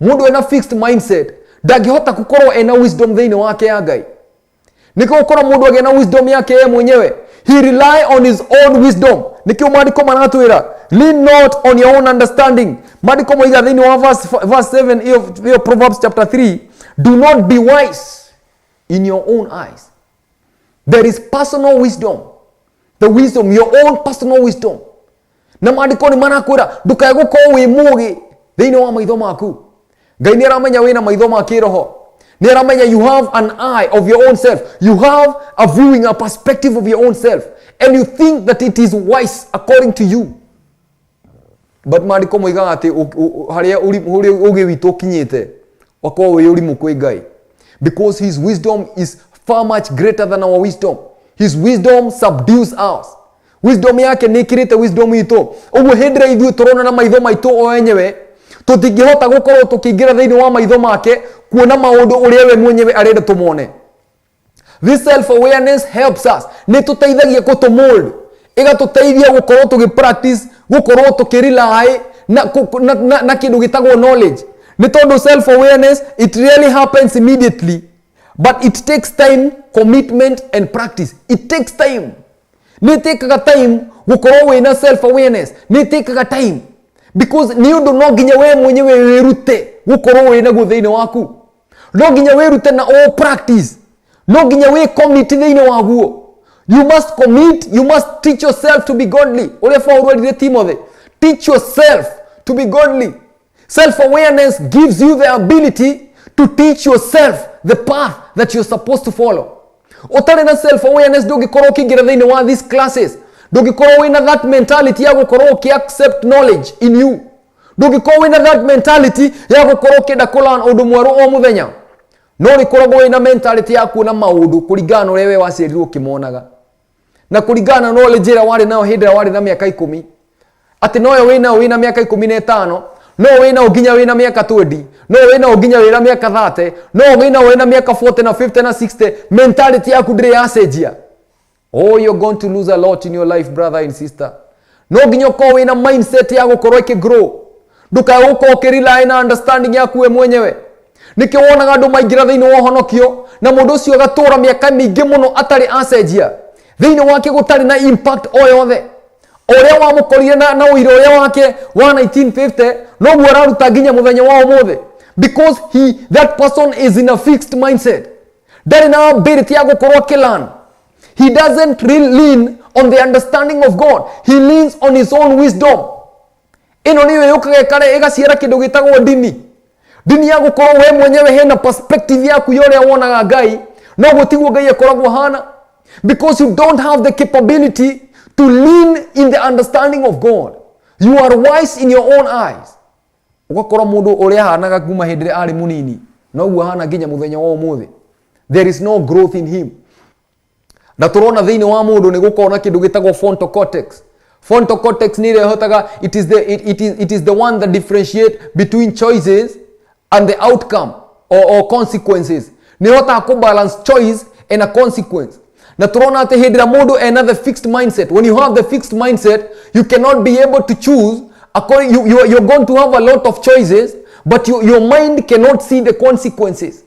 A: Mũndũ ena fixed mindset ndangĩhota gũkorwo ena wisdom thĩinĩ wake ya Ngai. Nĩkĩo gũkorwo mũndũ agĩa na wisdom yake ye mwenyewe, he rely on his own wisdom. Nĩkĩo maandĩko maratwĩra, lean not on your own understanding. Maandĩko moiga thĩinĩ wa verse 7 ĩyo Proverbs chapter 3, do not be wise in your own eyes. There is personal wisdom, the wisdom, your own personal wisdom. Na maandĩko nĩ marakwĩra ndũkae gũkorwo wĩ mũgĩ thĩinĩ wa maitho maku. Ngai nĩ aramenya wĩna maitho ma kĩroho, nĩ aramenya you have an eye of your own self. You have a viewing, a perspective of your own self, and you think that it is wise according to you. But maandĩko moigaga atĩ harĩa ũgĩ witũ ũkinyĩte wakorwo wĩ ũrimũ kwĩ Ngai, because his wisdom is far much greater than our wisdom. His wisdom subdues us. Wisdom yake nĩ ĩkĩrĩte wisdom itũ. Ũguo hĩndĩ ĩrĩa ithuĩ tũrona na maitho maitũ o enyewe, tũtingĩhota gũkorwo tũkĩingĩra thĩinĩ wa maitho make kuona maũndũ ũrĩa we mwenyewe arenda tũmone. This self awareness helps us, nĩ tũteithagia kũtũ ĩgatũteithia gũkorwo tũgĩ practice, gũkorwo tũkĩ-rely na kĩndũ gĩtagwo knowledge, nĩ tondũ self awareness, it really happens immediately, but it takes time, commitment and practice. It takes time. Nĩ ĩtĩkaga time gũkorwo wĩna self awareness. Nĩ ĩtĩkaga time because nĩ ũndũ no nginya we mwenyewe wĩrute gũkorwo wĩ naguo thĩinĩ waku, no nginya wĩrute na o practice, no nginya wĩ commit thĩinĩ waguo. You must commit. You must teach yourself to be godly. Ũrĩa Paul erire Timothy, teach yourself to be godly. Self awareness gives you the ability to teach yourself the path that you're supposed to follow. Ũtarĩ na self awareness, ndũngĩkorwo ũkĩingĩra thĩinĩ wa these classes, ndũngĩkorwo wĩna that mentality ya gũkorwo ũkĩ accept knowledge in you, ndũngĩkorwo wĩna that mentality ya gũkorwo ũkĩenda kũlearn ũndũ mwerũ o mũthenya, no rĩkoragwo wĩna mentality ya kuona maũndũ kũringana na ũrĩa we waciarirwo ũkĩmonaga. Na kũringana na knowledge ĩrĩa warĩ nayo hĩndĩ ĩrĩa warĩ na mĩaka 10, atĩ noyo wĩnayo wĩna mĩaka 15, no wĩnayo nginya wĩna mĩaka 20, no wĩnayo nginya wĩna mĩaka 30, no wĩnayo wĩna mĩaka 40 na 50 na 60, mentality yaku ndĩrĩ yacenjia. Oh, you're going to lose a lot in your life, brother and sister. No nginya ũkorwo wĩna mindset ya gũkorwo ĩkĩgrow. Ndũkae gũkorwo ũkĩrely na understanding yaku we mwenyewe. Nĩkĩo wonaga andũ maingĩra thĩinĩ wa ũhonokio na mũndũ ũcio agatũra mĩaka mĩingĩ mũno atarĩ acenjia, thĩinĩ wake gũtarĩ na impact o yothe. Ũrĩa wamũkorire na ũira ũrĩa wake wa 1950 noguo araruta nginya mũthenya wa ũmũthĩ, because that person is in a fixed mindset. Ndarĩ na ability ya gũkorwo akĩlearn. He doesn't really lean on the understanding of God. He leans on his own wisdom. Ĩno nĩyo yũkaga ĩkare ĩgaciara kĩndũ gĩtagwo ndini. Ndini ya gũkorwo we mwenyewe hena perspective yaku ya ũrĩa wonaga Ngai, no gũtiguo Ngai akoragwo hana. Because you don't have the capability to lean in the understanding of God. You are wise in your own eyes. Ũgakora mũndũ ũrĩa ahanaga kuma hĩndĩ ĩrĩa arĩ mũnini, noguo ahana nginya mũthenya wa ũmũthĩ. There is no growth in him. Na tũrona thĩinĩ wa mũndũ nĩ gũkorwo na kĩndũ gĩtagwo frontal cortex. Frontal cortex nĩ ĩrĩa ĩhotaga, it is the one that differentiate between choices and the outcome or consequences. Nĩ ĩhotaga kũ balance choice and a consequence. Na tũrona atĩ hĩndĩ ĩrĩa mũndũ ena the fixed mindset, when you have the fixed mindset, you cannot be able to choose according, you're going to have a lot of choices, but your mind cannot see the consequences.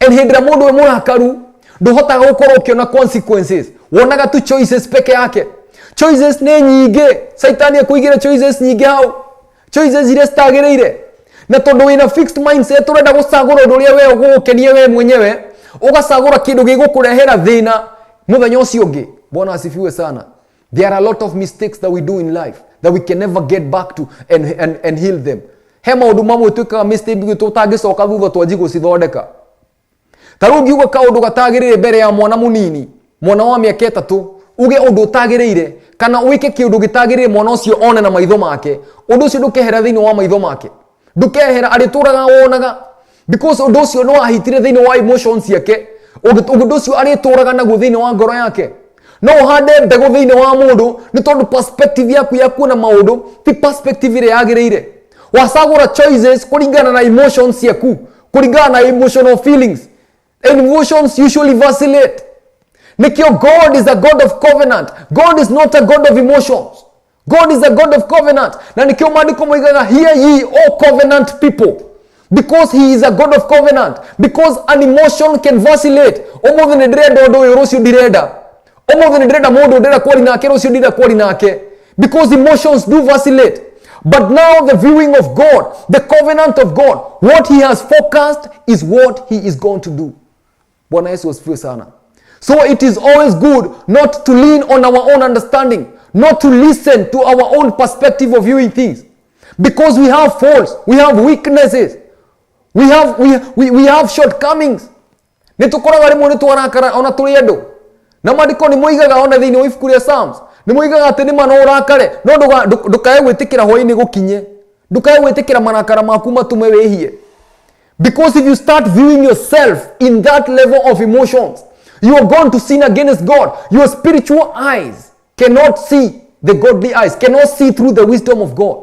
A: And hĩndĩ ĩrĩa mũndũ wĩ mũrakaru, ndũhotaga gũkorwo ũkĩona consequences, wonaga tu choices peke yake. Choices nĩ nyingĩ, Caitani akũigĩre choices nyingĩ hau, choices iria citagĩrĩire. Na tondũ wĩna fixed mindset, ũrenda gũcagũra ũndũ ũrĩa we ũgũgũkenia we mwenyewe, ũgacagũra kĩndũ gĩgũkũrehera thĩna mũthenya ũcio ũngĩ. Bwana asifiwe sana. There are a lot of mistakes that we do in life that we can never get back to and heal them. He maũndũ mamwe twĩkaga mistake tũtangĩcoka thutha twanji gũcithondeka. Ta rĩu ũngiuga kaũndũ gatagĩrĩire mbere ya mwana mũnini, mwana wa mĩaka 3, uge ũndũ ũtagĩrĩire kana wĩke kĩũndũ gĩtagĩrĩire, mwana ũcio one na maitho make, ũndũ ũcio ndũkehera thĩinĩ wa maitho make, ndũkehera, arĩtũraga wonaga, because ũndũ ũcio nĩ wahitire thĩinĩ wa emotions ciake. Ũndũ ũcio arĩtũraga naguo thĩinĩ wa ngoro yake. No ũhande mbegũ thĩinĩ wa mũndũ nĩ tondũ perspective yaku ya kuona maũndũ ti perspective ĩrĩa yagĩrĩire. Wacagũra choices kũringana na emotions ciaku, kũringana na emotional feelings. Emotions usually vacillate. Nikio God is a God of covenant. God is not a God of emotions. God is a God of covenant. Na nikio maandĩko moigaga, "Hear ye, O covenant people." Because he is a God of covenant. Because an emotion can vacillate. Ũmũthĩ nĩ ndĩrenda ũndũ ũyũ, rũciũ ndirenda. Ũmũthĩ nĩ ndĩrenda mũndũ ndĩrenda kwaria nake, rũciũ ndirenda kwaria nake. Because emotions do vacillate. But now the viewing of God, the covenant of God, what he has focused is what he is going to do. Bwana Yesu asifiwe sana. So it is always good not to lean on our own understanding, not to listen to our own perspective of viewing things. Because we have faults, we have weaknesses, we have shortcomings. Nĩ tũkoraga rĩmwe nĩ twarakara ona tũrĩ andũ. Na maandĩko nĩ moigaga ona thĩinĩ wa ibuku rĩa Psalms, nĩ moigaga atĩ nĩ ma no ũrakare, no ndũkae gwĩtĩkĩra hwaĩ-inĩ gũkinye. Ndũkae gwĩtĩkĩra marakara maku matũme wĩhie. Because if you start viewing yourself in that level of emotions, you are going to sin against God. Your spiritual eyes cannot see the godly eyes, cannot see through the wisdom of God.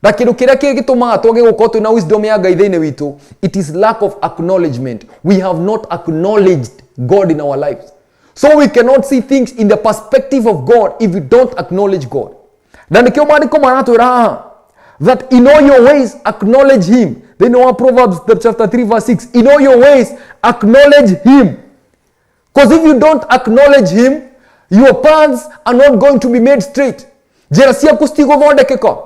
A: Na kĩndũ kĩrĩa gĩtũmaga twage gũkorwo twĩna wisdom ya Ngai thĩinĩ witũ, it is lack of acknowledgement. We have not acknowledged God in our lives. So we cannot see things in the perspective of God if we don't acknowledge God. Na nĩkĩo maandĩko maratwĩra haha that in all your ways acknowledge him. Thĩinĩ wa Proverbs chapter 3 verse 6, in all your ways acknowledge him. Because if you don't acknowledge him, your paths are not going to be made straight. Njĩra ciaku citigũthondekeka.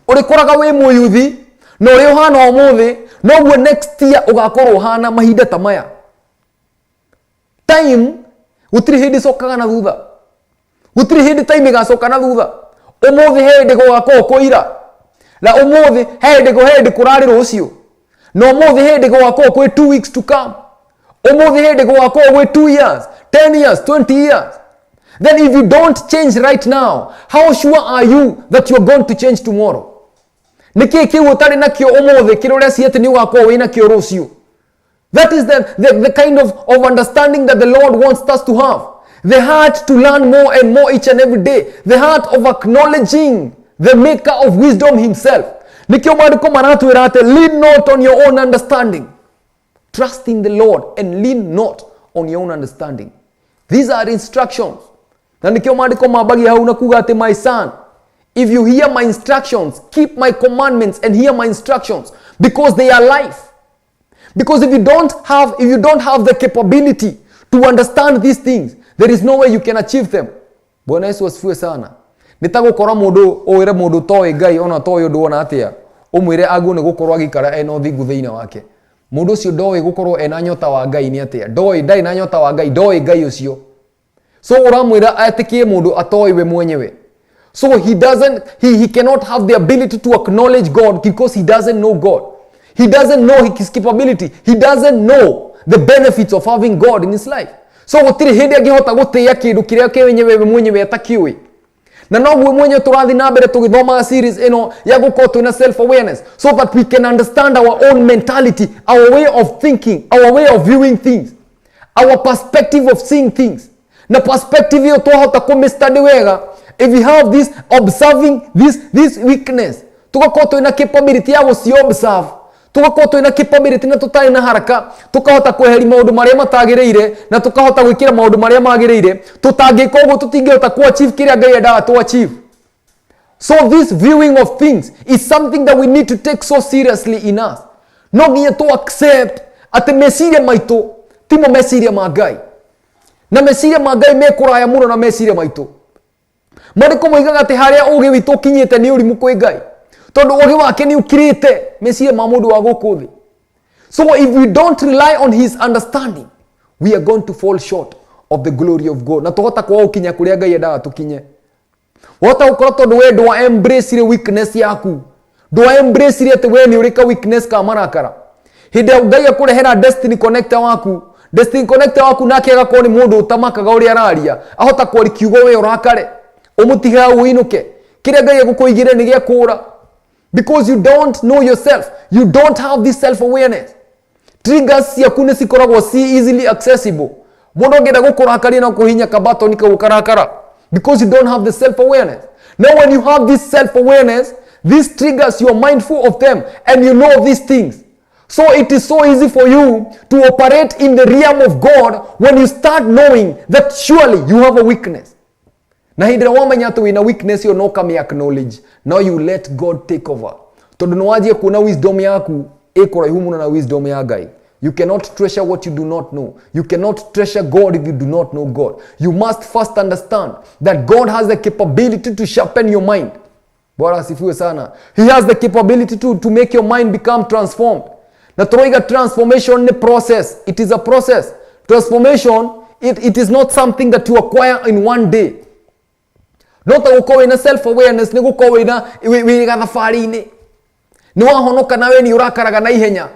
A: Ũrĩkoraga wĩ mũyuthi na ũrĩa ũhana ũmũthĩ noguo next year ũgakorwo ũhana mahinda ta maya. Time gũtirĩ hĩndĩ ĩcokaga na thutha. Gũtirĩ hĩndĩ time ĩgacoka na thutha. Ũmũthĩ he hĩndĩ gũgakorwo kwĩ na ũmũthĩ he hĩndĩ he hĩndĩ kũrarĩ rũciũ, na ũmũthĩ he hĩndĩ gũgakorwo kwĩ 2 weeks to come. Ũmũthĩ he hĩndĩ gũgakorwo gwĩ 2 years, 10 years, 20 years. Then if you don't change right now, how sure are you that you're going to change tomorrow? Nĩ kĩĩ kĩu ũtarĩ nakĩo ũmũthĩ kĩrĩa ũreciria atĩ nĩ ũgakorwo wĩ nakĩo rũciũ? That is the kind of understanding that the Lord wants us to have. The heart to learn more and more each and every day. The heart of acknowledging the maker of wisdom himself. Nĩkĩo maandĩko maratwĩra atĩ lean not on your own understanding. Trust in the Lord and lean not on your own understanding. These are instructions. Na nĩkĩo maandĩko mambagia hau na kuga atĩ my son, if you hear my instructions, keep my commandments and hear my instructions, because they are life. Because if you don't have the capability to understand these things, there is no way you can achieve them. Bwana Yesu asifiwe sana. Nĩ ta gũkora mũndũ ũwĩre mũndũ toĩ Ngai ona toĩ ũndũ ona atĩa, ũmwĩre agwo nĩ gũkorwo agĩikara ena ũthingu thĩinĩ wake. Mũndũ ũcio ndoĩ gũkorwo ena nyota wa Ngai nĩ atĩa, ndoĩ, ndarĩ na nyota wa Ngai, ndoĩ Ngai ũcio. So ũramwĩra etĩkie mũndũ atoĩ we mwenyewe. So he doesn't, he cannot have the ability to acknowledge God because he doesn't know God. He doesn't know his capability. He doesn't know the benefits of having God in his life. So gũtirĩ hĩndĩ angĩhota gũtĩĩa kĩndũ kĩrĩa kĩenyewe we mwenyewe atakĩũĩ. Na noguo mwenyewe tũrathiĩ na mbere tũgĩthomaga series ĩno ya gũkorwo twĩna self awareness so that we can understand our own mentality, our way of thinking, our way of viewing things, our perspective of seeing things. Na perspective ĩyo twahota kũmĩstudy wega, if we have this observing this weakness, tugakorwo twĩna capability ya gũci observe, tugakorwo twĩna capability na tũtarĩ na haraka, tukahota kweheria maũndũ marĩa matagĩrĩire na tukahota gwĩkĩra maũndũ marĩa magĩrĩire. Tũtangĩka ũguo tũtingĩhota ku achieve kĩrĩa Ngai endaga tu achieve. So this viewing of things is something that we need to take so seriously in us. No nginya tu accept atĩ meciria maitũ timo meciria ma Ngai, na meciria ma Ngai me kũraya mũno na meciria maitũ. Maandĩko moigaga atĩ harĩa ũgĩ witũ ũkinyĩte nĩ ũrimũ kwĩ Ngai, tondũ ũgĩ wake nĩ ũkirĩte meciria ma mũndũ wa gũkũ thĩ. So if we don't rely on his understanding, we are going to fall short of the glory of God, na tũhota kwaga gũkinya kũrĩa Ngai endaga tũkinye. Wahota gũkorwo tondũ we ndwa embrace weakness yaku, ndwa embrace atĩ we nĩ ũrĩ ka weakness ka marakara. Hĩndĩ ĩrĩa Ngai akũrehera destiny connector waku, destiny connector waku nake agakorwo nĩ mũndũ ũtamakaga ũrĩa araria, ahota kwaria kiugo we ũrakare, ũmũtige hau ũinũke. Kĩrĩa Ngai egũkũigĩre nĩ gĩa kũũra, because you don't know yourself, you don't have this self awareness. Triggers ciaku nĩ cikoragwo ci easily accessible. Mũndũ angĩenda gũkũrakaria na kũhinya kabatoni kau ũkarakara, because you don't have the self awareness. Now when you have this self awareness, these triggers, you are mindful of them and you know these things. So it is so easy for you to operate in the realm of God when you start knowing that surely you have a weakness. Na hĩndĩ ĩrĩa wamenya atĩ wĩna weakness ĩyo no ũkamĩ acknowledge, now you let God take over, tondũ nĩ wanjia kuona wisdom yaku ĩ kũraihu mũno na wisdom ya Ngai. You cannot treasure what you do not know. You cannot treasure God if you do not know God. You must first understand that God has the capability to sharpen your mind. Bwana asifiwe sana. He has the capability to make your mind become transformed. Na tũroiga transformation nĩ process. It is a process. Transformation, it is not something that you acquire in one day. No ta gũkorwo wĩna self awareness nĩ gũkorwo wĩna wĩ gathabarĩ-inĩ, nĩ wahonoka na we nĩ ũrakaraga na ihenya,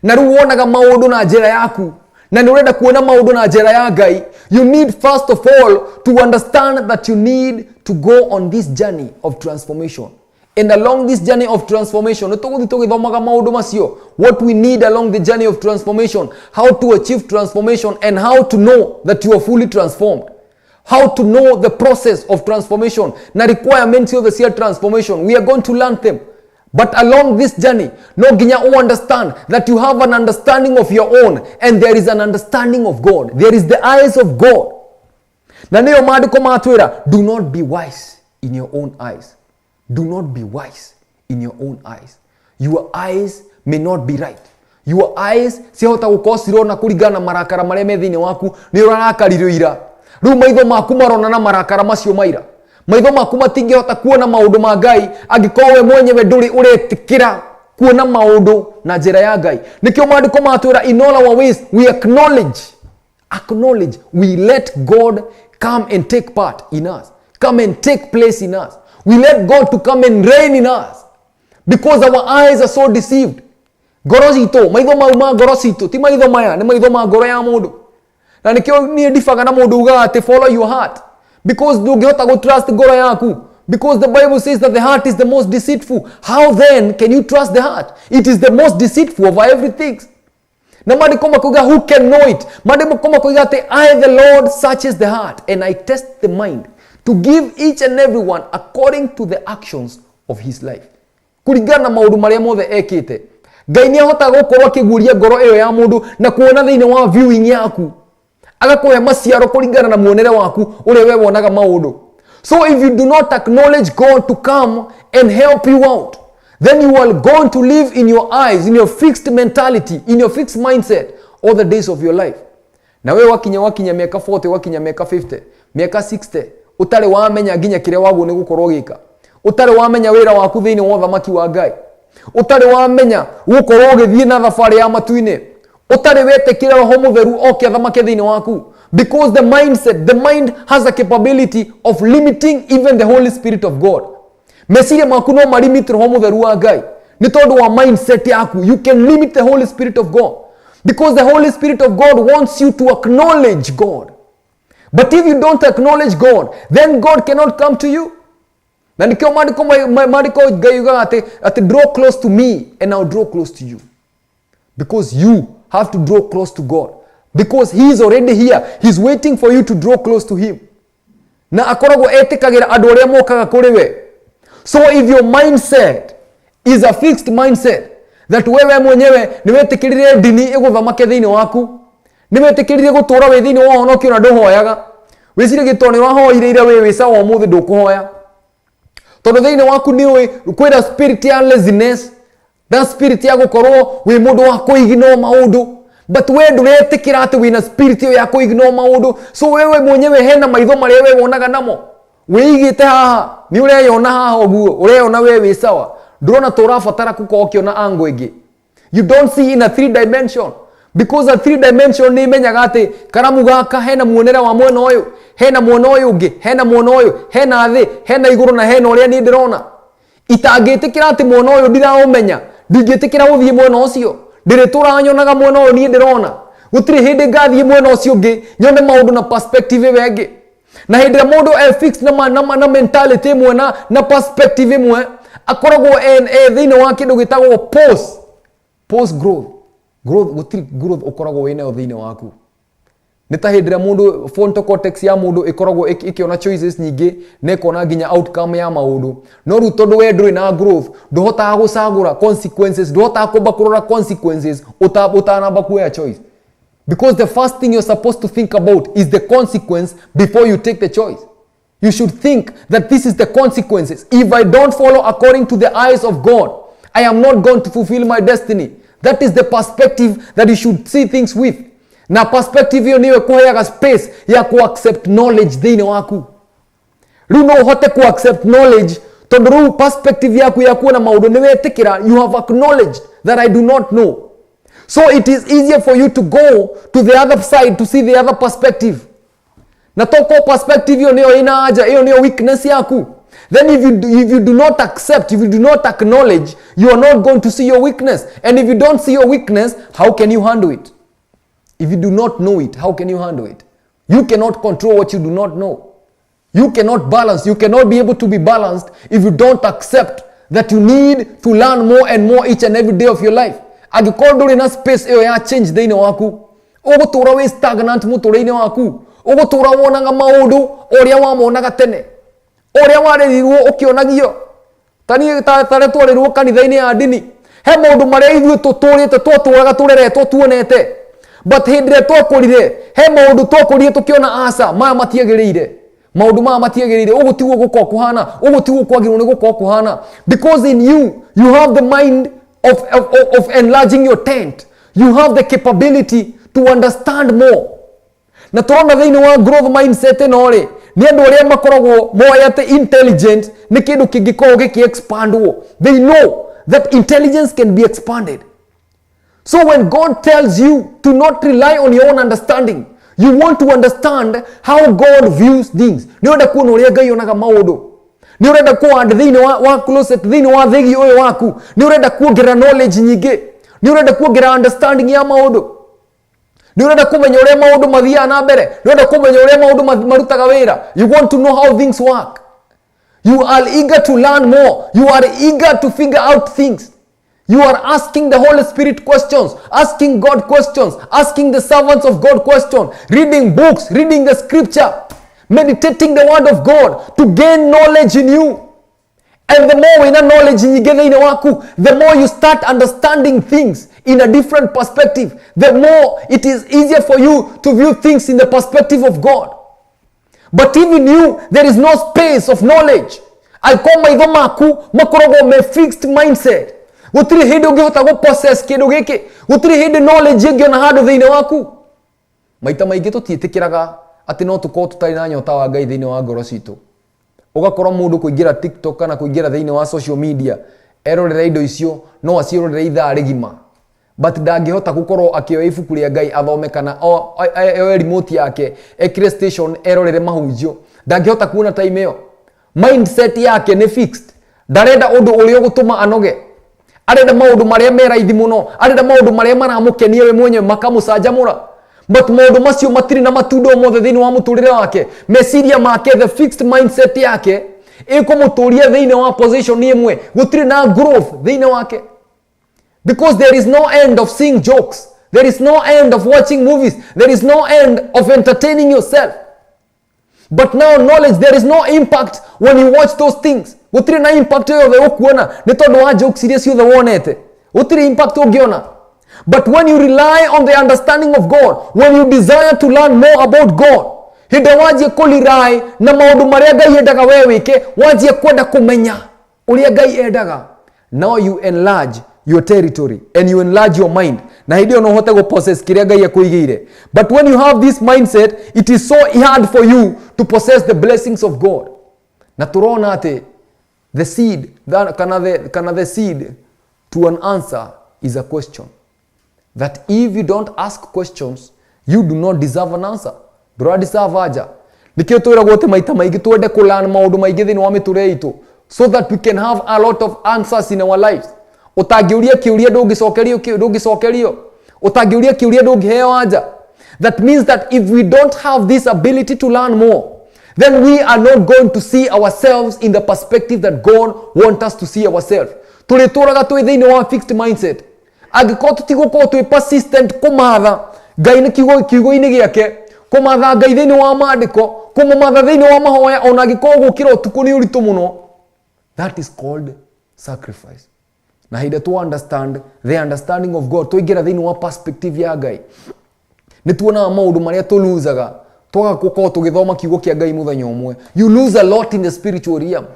A: na rĩu wonaga maũndũ na njĩra yaku na nĩ ũrenda kuona maũndũ na njĩra ya Ngai. You need first of all to understand that you need to go on this journey of transformation, and along this journey of transformation nĩ tũgũthiĩ tũgĩthomaga maũndũ macio, what we need along the journey of transformation, how to achieve transformation and how to know that you are fully transformed, how to know the process of transformation na requirements ciothe cia transformation. We are going to learn them. But along this journey, no nginya u understand that you have an understanding of your own and there is an understanding of God. There is the eyes of God. Na nĩyo maandĩko matwĩra, do not be wise in your own eyes. Do not be wise in your own eyes. Your eyes may not be right. Your eyes ciahota gũkorwo cirona kũringana na marakara marĩa me thĩinĩ waku. Nĩ ũrarakaririo ira, rĩu maitho maku marona na marakara macio maira. Maitho maku matingĩhota kuona maũndũ ma Ngai angĩkorwo we mwenyewe ndũrĩ ũretĩkĩra kuona maũndũ na njĩra ya Ngai. Nĩkĩo maandĩko matwĩra, in all our ways we acknowledge, we let God come and take part in us, come and take place in us. We let God to come and reign in us, because our eyes are so deceived. Ngoro citũ, maitho mau ma ngoro citũ ti maitho maya, nĩ maitho ma ngoro ya mũndũ. Na nĩkĩo niĩ ndibaga na mũndũ ugaga atĩ follow your heart, because ndũngĩhota gũ trust ngoro yaku, because the Bible says that the heart is the most deceitful. How then can you trust the heart? It is the most deceitful over everything. Na maandĩko makoiga, "Who can know it?" Maandĩko makoiga atĩ, "I, the Lord, searches the heart and I test the mind to give each and every one according to the actions of his life." Kũringana na maũndũ marĩa mothe ekĩte, Ngai nĩ ahotaga gũkorwo akĩguũria ngoro ĩyo ya mũndũ na kuona thĩinĩ wa viewing yaku, agakũhe maciaro kũringana na muonere waku ũrĩa we wonaga maũndũ. So if you do not acknowledge God to come and help you out, then you are going to live in your eyes, in your fixed mentality, in your fixed mindset all the days of your life. Na we wakinya mĩaka 40, wakinya mĩaka 50, mĩaka 60, ũtarĩ wamenya nginya kĩrĩa waguo nĩ gũkorwo gĩka, ũtarĩ wamenya wĩra waku thĩinĩ wa ũthamaki wa Ngai, ũtarĩ wamenya gũkorwo ũgĩthiĩ na thabarĩ ya matu-inĩ, ũtarĩ wetĩkĩra Roho Mũtheru oke athamake thĩinĩ waku, because the mindset, the mind has a capability of limiting even the Holy Spirit of God. Meciria maku no malimit Roho Mũtheru wa Ngai nĩ tondũ wa mindset yaku. You can limit the Holy Spirit of God because the Holy Spirit of God wants you to acknowledge God. But if you don't acknowledge God, then God cannot come to you. Na nikĩo maandĩko Ngai yugaga atĩ, "Draw close to me and I'll draw close to you," because you have to draw close to God, because he is already here. He's waiting for you to draw close to him. Na akoragwo etĩkagĩra andũ arĩa mokaga kũrĩ we. So if your mindset is a fixed mindset that wewe mwenyewe nĩ wetĩkĩrire ndini ĩgũthamake thĩinĩ waku, nĩ wetĩkĩrire gũtũũra wĩ thĩinĩ wa ũhonokio na ndũhoyaga, wĩcirie gĩtoo nĩ wahoire ira, wĩ sawa, ũmũthĩ ndũkũhoya, tondũ thĩinĩ waku nĩ ũĩ kwĩna spirit ya laziness na spirit ya gũkorwo wĩ mũndũ wa kũignore maũndũ, but we ndũretĩkĩra atĩ wĩna spirit ĩyo ya kũignore maũndũ. So wewe mwenyewe hena maitho marĩa we wonaga namo, wĩigĩte haha, nĩ ũreyona haha ũguo, ũreyona we wĩ sawa, ndũrona ta ũrabatara gũkorwo ũkĩona angle ĩngĩ. You don't see in a three dimension, because a three dimension nĩ imenyaga atĩ karamu gaka hena muonere wa mwena ũyũ, hena mwena ũyũ ũngĩ, hena mwena ũyũ, hena thĩ, hena igũrũ, na hena ũrĩa niĩ ndĩrona. Itangĩtĩkĩra atĩ mwena ũyũ ndiraũmenya, ndingĩtĩkĩra gũthiĩ mwena ũcio, ndĩrĩtũraga nyonaga mwena ũyũ niĩ ndĩrona. Gũtirĩ hĩndĩ ngathiĩ mwena ũcio ũngĩ nyone maũndũ na perspective ĩyo ĩngĩ. Na hĩndĩ ĩrĩa mũndũ e fixed na mentality ĩmwe na perspective ĩmwe, akoragwo e thĩinĩ wa kĩndũ gĩtagwo post growth. Gũtirĩ growth ũkoragwo wĩnayo thĩinĩ waku. Nĩ ta hĩndĩ ĩrĩa mũndũ, frontal cortex ya mũndũ ĩkoragwo ĩkĩona choices nyingĩ na ĩkona nginya outcome ya maũndũ. No rĩu tondũ we ndũrĩ na growth, ndũhotaga gũcagũra consequences, ndũhotaga kwamba kũrora consequences ũtanamba kuoya choice, because the first thing you're supposed to think about is the consequence before you take the choice. You should think that this is the consequences. If I don't follow according to the eyes of God, I am not going to fulfill my destiny. That is the perspective that you should see things with. Na perspective hiyo niyo ĩkũheaga space ya ku accept knowledge thĩinĩ waku. Rĩu no ũhote ku accept knowledge tondũ rĩu perspective yaku ya kuona maũndũ nĩ wetĩkĩra. You have acknowledged that I do not know. So it is easier for you to go to the other side to see the other perspective. Na toko perspective hiyo niyo ina haja, hiyo niyo weakness yaku. Then if you do not accept, if you do not acknowledge, you are not going to see your weakness. And if you don't see your weakness, how can you handle it? If you do not know it, how can you handle it? You cannot control what you do not know. You cannot balance, you cannot be able to be balanced if you don't accept that you need to learn more and more each and every day of your life. Angĩkorwo ndũrĩ na space ĩyo ya change thĩinĩ waku, ũgũtũra wĩ stagnant mũtũrĩre-inĩ waku, ũgũtũra wonaga maũndũ ũrĩa wamonaga tene, ũrĩa warerirwo ũkĩonagio. Ta niĩ tarĩa twarerirwo kanitha-inĩ ya ndini, he maũndũ marĩa ithuĩ tũtũrĩte, twatũraga tũreretwo tuonete, but hĩndĩ ĩrĩa twakũrire, he maũndũ twakũrire tũkĩona aca, maya matiagĩrĩire, maũndũ maya matiagĩrĩire, ũguo tiguo gũkorwo kũhana, ũguo tiguo kwagĩrĩirwo nĩ gũkorwo kũhana, because in you, you have the mind of enlarging your tent. You have the capability to understand more. Na tũrona thĩinĩ wa growth mindset ĩno rĩ, nĩ andũ arĩa makoragwo moĩ atĩ intelligent nĩ kĩndũ kĩngĩkorwo gĩkĩ expandwo. They know that intelligence can be expanded. So when God tells you to not rely on your own understanding, you want to understand how God views things. Nĩ ũrenda kuona ũrĩa Ngai onaga maũndũ, nĩ ũrenda kũhand thĩinĩ wa closet, thĩinĩ wa thĩgi ũyũ waku, nĩ ũrenda kuongerera knowledge nyingĩ, nĩ ũrenda kuongerera understanding ya maũndũ, nĩ ũrenda kũmenya ũrĩa maũndũ mathiaga na mbere, nĩ ũrenda kũmenya ũrĩa maũndũ marutaga wĩra. You want to know how things work. You are eager to learn more. You are eager to figure out things. You are asking the Holy Spirit questions, asking God questions, asking the servants of God questions, reading books, reading the scripture, meditating the word of God to gain knowledge in you. And the more wĩna knowledge nyingĩ thĩinĩ waku, the more you start understanding things in a different perspective, the more it is easier for you to view things in the perspective of God. But even you, there is no space of knowledge. Angĩkorwo maitho maku makoragwo me fixed mindset, gũtirĩ hĩndĩ ũngĩhota gũ possess kĩndũ gĩkĩ, gũtirĩ hĩndĩ knowledge ĩngĩona handũ thĩinĩ waku. Maita maingĩ tũtiĩtĩkĩraga atĩ no tũkorwo tũtarĩ na nyota wa Ngai thĩinĩ wa ngoro citũ. Ũgakora mũndũ kũingĩra TikTok kana kũingĩra thĩinĩ wa social media erorera indo icio, no aciĩrorere ithaa rĩgima, but ndangĩhota gũkorwo akĩoya ibuku rĩa Ngai athome, kana oe remote yake ekĩre station erorere mahunjio. Ndangĩhota kuona time ĩyo. Mindset yake nĩ fixed. Ndarenda ũndũ ũrĩa ũgũtũma anoge, arenda maũndũ marĩa me raithi mũno, arenda maũndũ marĩa maramũkenia we mwenyewe, makamũcanjamũra, but maũndũ macio matirĩ na matunda o mothe thĩinĩ wa mũtũrĩre wake. Meciria make, the fixed mindset yake ĩkũmũtũria thĩinĩ wa position ĩmwe, gũtirĩ na growth thĩinĩ wake, because there is no end of seeing jokes, there is no end of watching movies, there is no end of entertaining yourself. But now knowledge, there is no impact when you watch those things. Gũtirĩ na impact yothe ũkuona nĩ tondũ wa jokes iria ciothe wonete, gũtirĩ impact ũngĩona. But when you rely on the understanding of God, when you desire to learn more about God, hĩndĩ wanjie kũrely na maũndũ marĩa Ngai endaga we wĩke, wanjie kwenda kũmenya ũrĩa Ngai endaga, now you enlarge your territory and you enlarge your mind, na hĩndĩ ĩyo no ũhote gũ possess kĩrĩa Ngai akũigĩire. But when you have this mindset, it is so hard for you to possess the blessings of God. Na tũrona atĩ the seed that, kana the seed to an answer is a question, that if you don't ask questions, you do not deserve an answer. Ndũra deserve anja. Nĩkĩo twĩragwo atĩ maita maingĩ twende kũlearn maũndũ maingĩ thĩinĩ wa mĩtũrĩre itũ so that we can have a lot of answers in our lives. Ũtangĩũria kĩũria, ndũngĩcokerio. Ndũngĩcokerio. Ũtangĩũria kĩũria, ndũngĩheo anja. That means that if we don't have this ability to learn more, then we are not going to see ourselves in the perspective that God wants us to see ourselves. Tũrĩtũraga twĩ thĩinĩ wa fixed mindset angĩkorwo tũtigũkorwo twĩ persistent kũmatha Ngai nĩ kiugo, kiugo-inĩ gĩake, kũmatha Ngai thĩinĩ wa maandĩko, kũmũmatha thĩinĩ wa mahoya, ona angĩkorwo gũkĩra ũtukũ nĩ ũritũ mũno. That is called sacrifice. Na hĩndĩ to understand the understanding of God, twaingĩra thĩinĩ wa perspective ya Ngai, nĩ tuonaga maũndũ marĩa tũluzaga twaga gũkorwo tũgĩthoma kiugo kĩa Ngai mũthenya ũmwe. You lose a lot in the spiritual realm,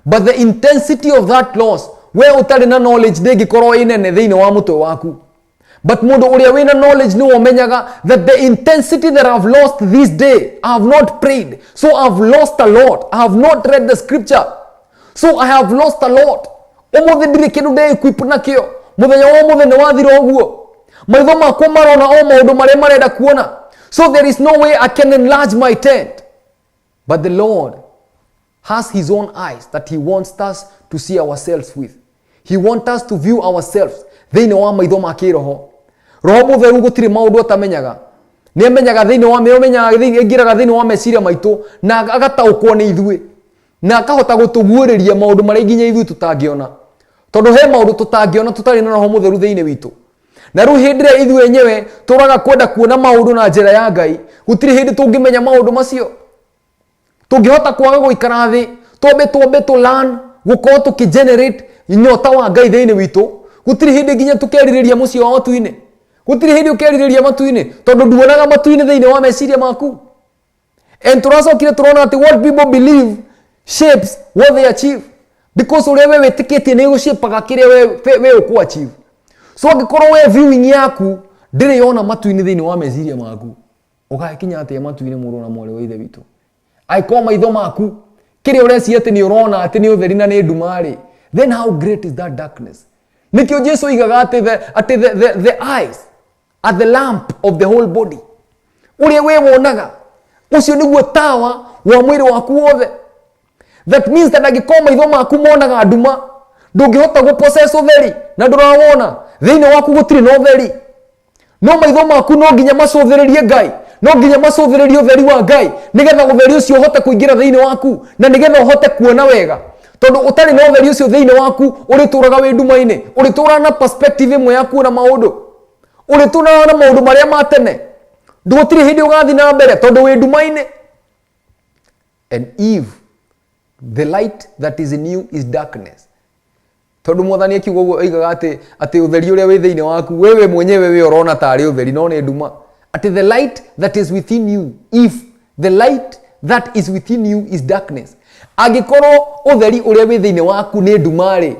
A: but the intensity of that loss, we ũtarĩ na knowledge, ndĩngĩkorwo ĩ nene thĩinĩ wa mũtwe waku. But mũndũ ũrĩa wĩna knowledge nĩwe ũmenyaga that the intensity that I've lost this day, I have not prayed, so I've lost a lot. I have not read the scripture, so I have lost a lot. Ũmũthĩ ndirĩ kĩndũ ndeequip nakĩo. Mũthenya wa ũmũthĩ nĩ wathira ũguo. Maitho makwa marona o maũndũ marĩa marenda kuona, so there is no way I can enlarge my tent. But the Lord has his own eyes that he wants us to see ourselves with. He wants us to view ourselves thĩinĩ wa maitho ma kĩroho. Roho Mũtheru gũtirĩ maũndũ atamenyaga. Nĩ amenyaga thĩinĩ wa nĩ amenyaga aingĩraga thĩinĩ wa meciria maitũ na agataũkwo nĩ ithuĩ na akahota gũtũguũrĩria maũndũ marĩa nginya ithuĩ tũtangĩona, tondũ he maũndũ tũtangĩona tũtarĩ na Roho Mũtheru thĩinĩ witũ. Na rĩu hĩndĩ ĩrĩa ithuĩ enyewe tũraga kwenda kuona maũndũ na njĩra ya Ngai, gũtirĩ hĩndĩ tũngĩmenya maũndũ macio. Tũngĩhota kwaga gũikara thĩ twambe tũ learn gũkorwo tũkĩgenerate nyota wa Ngai thĩinĩ witũ, gũtirĩ hĩndĩ nginya tũkerirĩria mũciĩ wa matu-inĩ. Gũtirĩ hĩndĩ ũkerirĩria matu-inĩ tondũ nduonaga matu-inĩ thĩinĩ wa meciria maku. And tũracokire tũrona atĩ what people believe shapes what they achieve, because ũrĩa we wĩtĩkĩtie nĩ gũshapaga kĩrĩa we ũkũ achieve. So angĩkorwo we viewing yaku ndĩrĩ yona matu-inĩ thĩinĩ wa meciria maku, ũgagĩkinya atĩa matu-inĩ, mũrũ na mwarĩ wa Ithe witũ? Angĩkorwo maitho maku kĩrĩa ũreciria atĩ nĩ ũrona atĩ nĩ ũtheri na nĩ nduma rĩ, then how great is that darkness? Nĩkĩo Jesu oigaga atĩ the eyes are the lamp of the whole body. Ũrĩa we wonaga, ũcio nĩguo tawa wa mwĩrĩ waku wothe. That means that angĩkorwo maitho maku monaga nduma, ndũngĩhota gũpossess ũtheri na ndũrawona. Thĩinĩ waku gũtirĩ na ũtheri. No maitho maku no nginya macũthĩrĩrie Ngai, no nginya macũthĩrĩrie ũtheri wa Ngai, nĩgetha ũtheri ũcio ũhote kũingĩra thĩinĩ waku na nĩgetha ũhote kuona wega. Tondũ ũtarĩ na ũtheri ũcio thĩinĩ waku, ũrĩtũraga wĩ nduma-inĩ, ũrĩtũraga na perspective ĩmwe ya kuona maũndũ, ũrĩtũraga na maũndũ marĩa ma tene. Gũtirĩ hĩndĩ ũgathiĩ na mbere tondũ wĩ nduma-inĩ. And if the light that is in you is darkness, tondũ Mwathani akiuga ũguo oigaga atĩ ũtheri ũrĩa wĩ thĩinĩ waku wewe mwenyewe we ũrona tarĩ ũtheri no nĩ nduma. Atĩ the light that is within you, if the light that is within you is darkness, angĩkorwo ũtheri ũrĩa wĩ thĩinĩ waku nĩ nduma rĩ,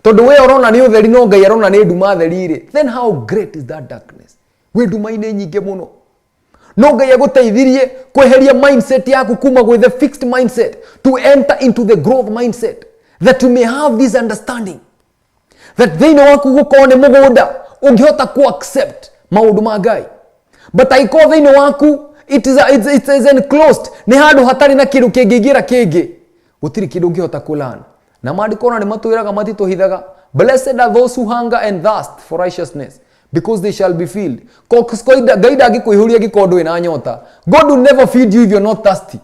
A: tondũ we ũrona nĩ ũtheri no Ngai arona nĩ nduma theri rĩ, then how great is that darkness? Wĩ nduma-inĩ nyingĩ mũno. No Ngai agũteithirie kweheria mindset yaku kuma gwĩ the fixed mindset to enter into the growth mindset, that you may have this understanding that thĩinĩ waku gũkorwo nĩ mũgũnda ũngĩhota ku accept maũndũ ma Ngai. But angĩkorwo thĩinĩ waku it is enclosed, nĩ handũ hatarĩ na kĩndũ kĩngĩingĩra kĩngĩ, gũtirĩ kĩndũ ũngĩhota kũlearn. Na maandĩko ona nĩ matwĩraga, matitũhithaga, "Blessed are those who hunger and thirst for righteousness, because they shall be filled." Ngai ndangĩkũihũria angĩkorwo ndũrĩ na nyota. God will never feed you if you're not thirsty.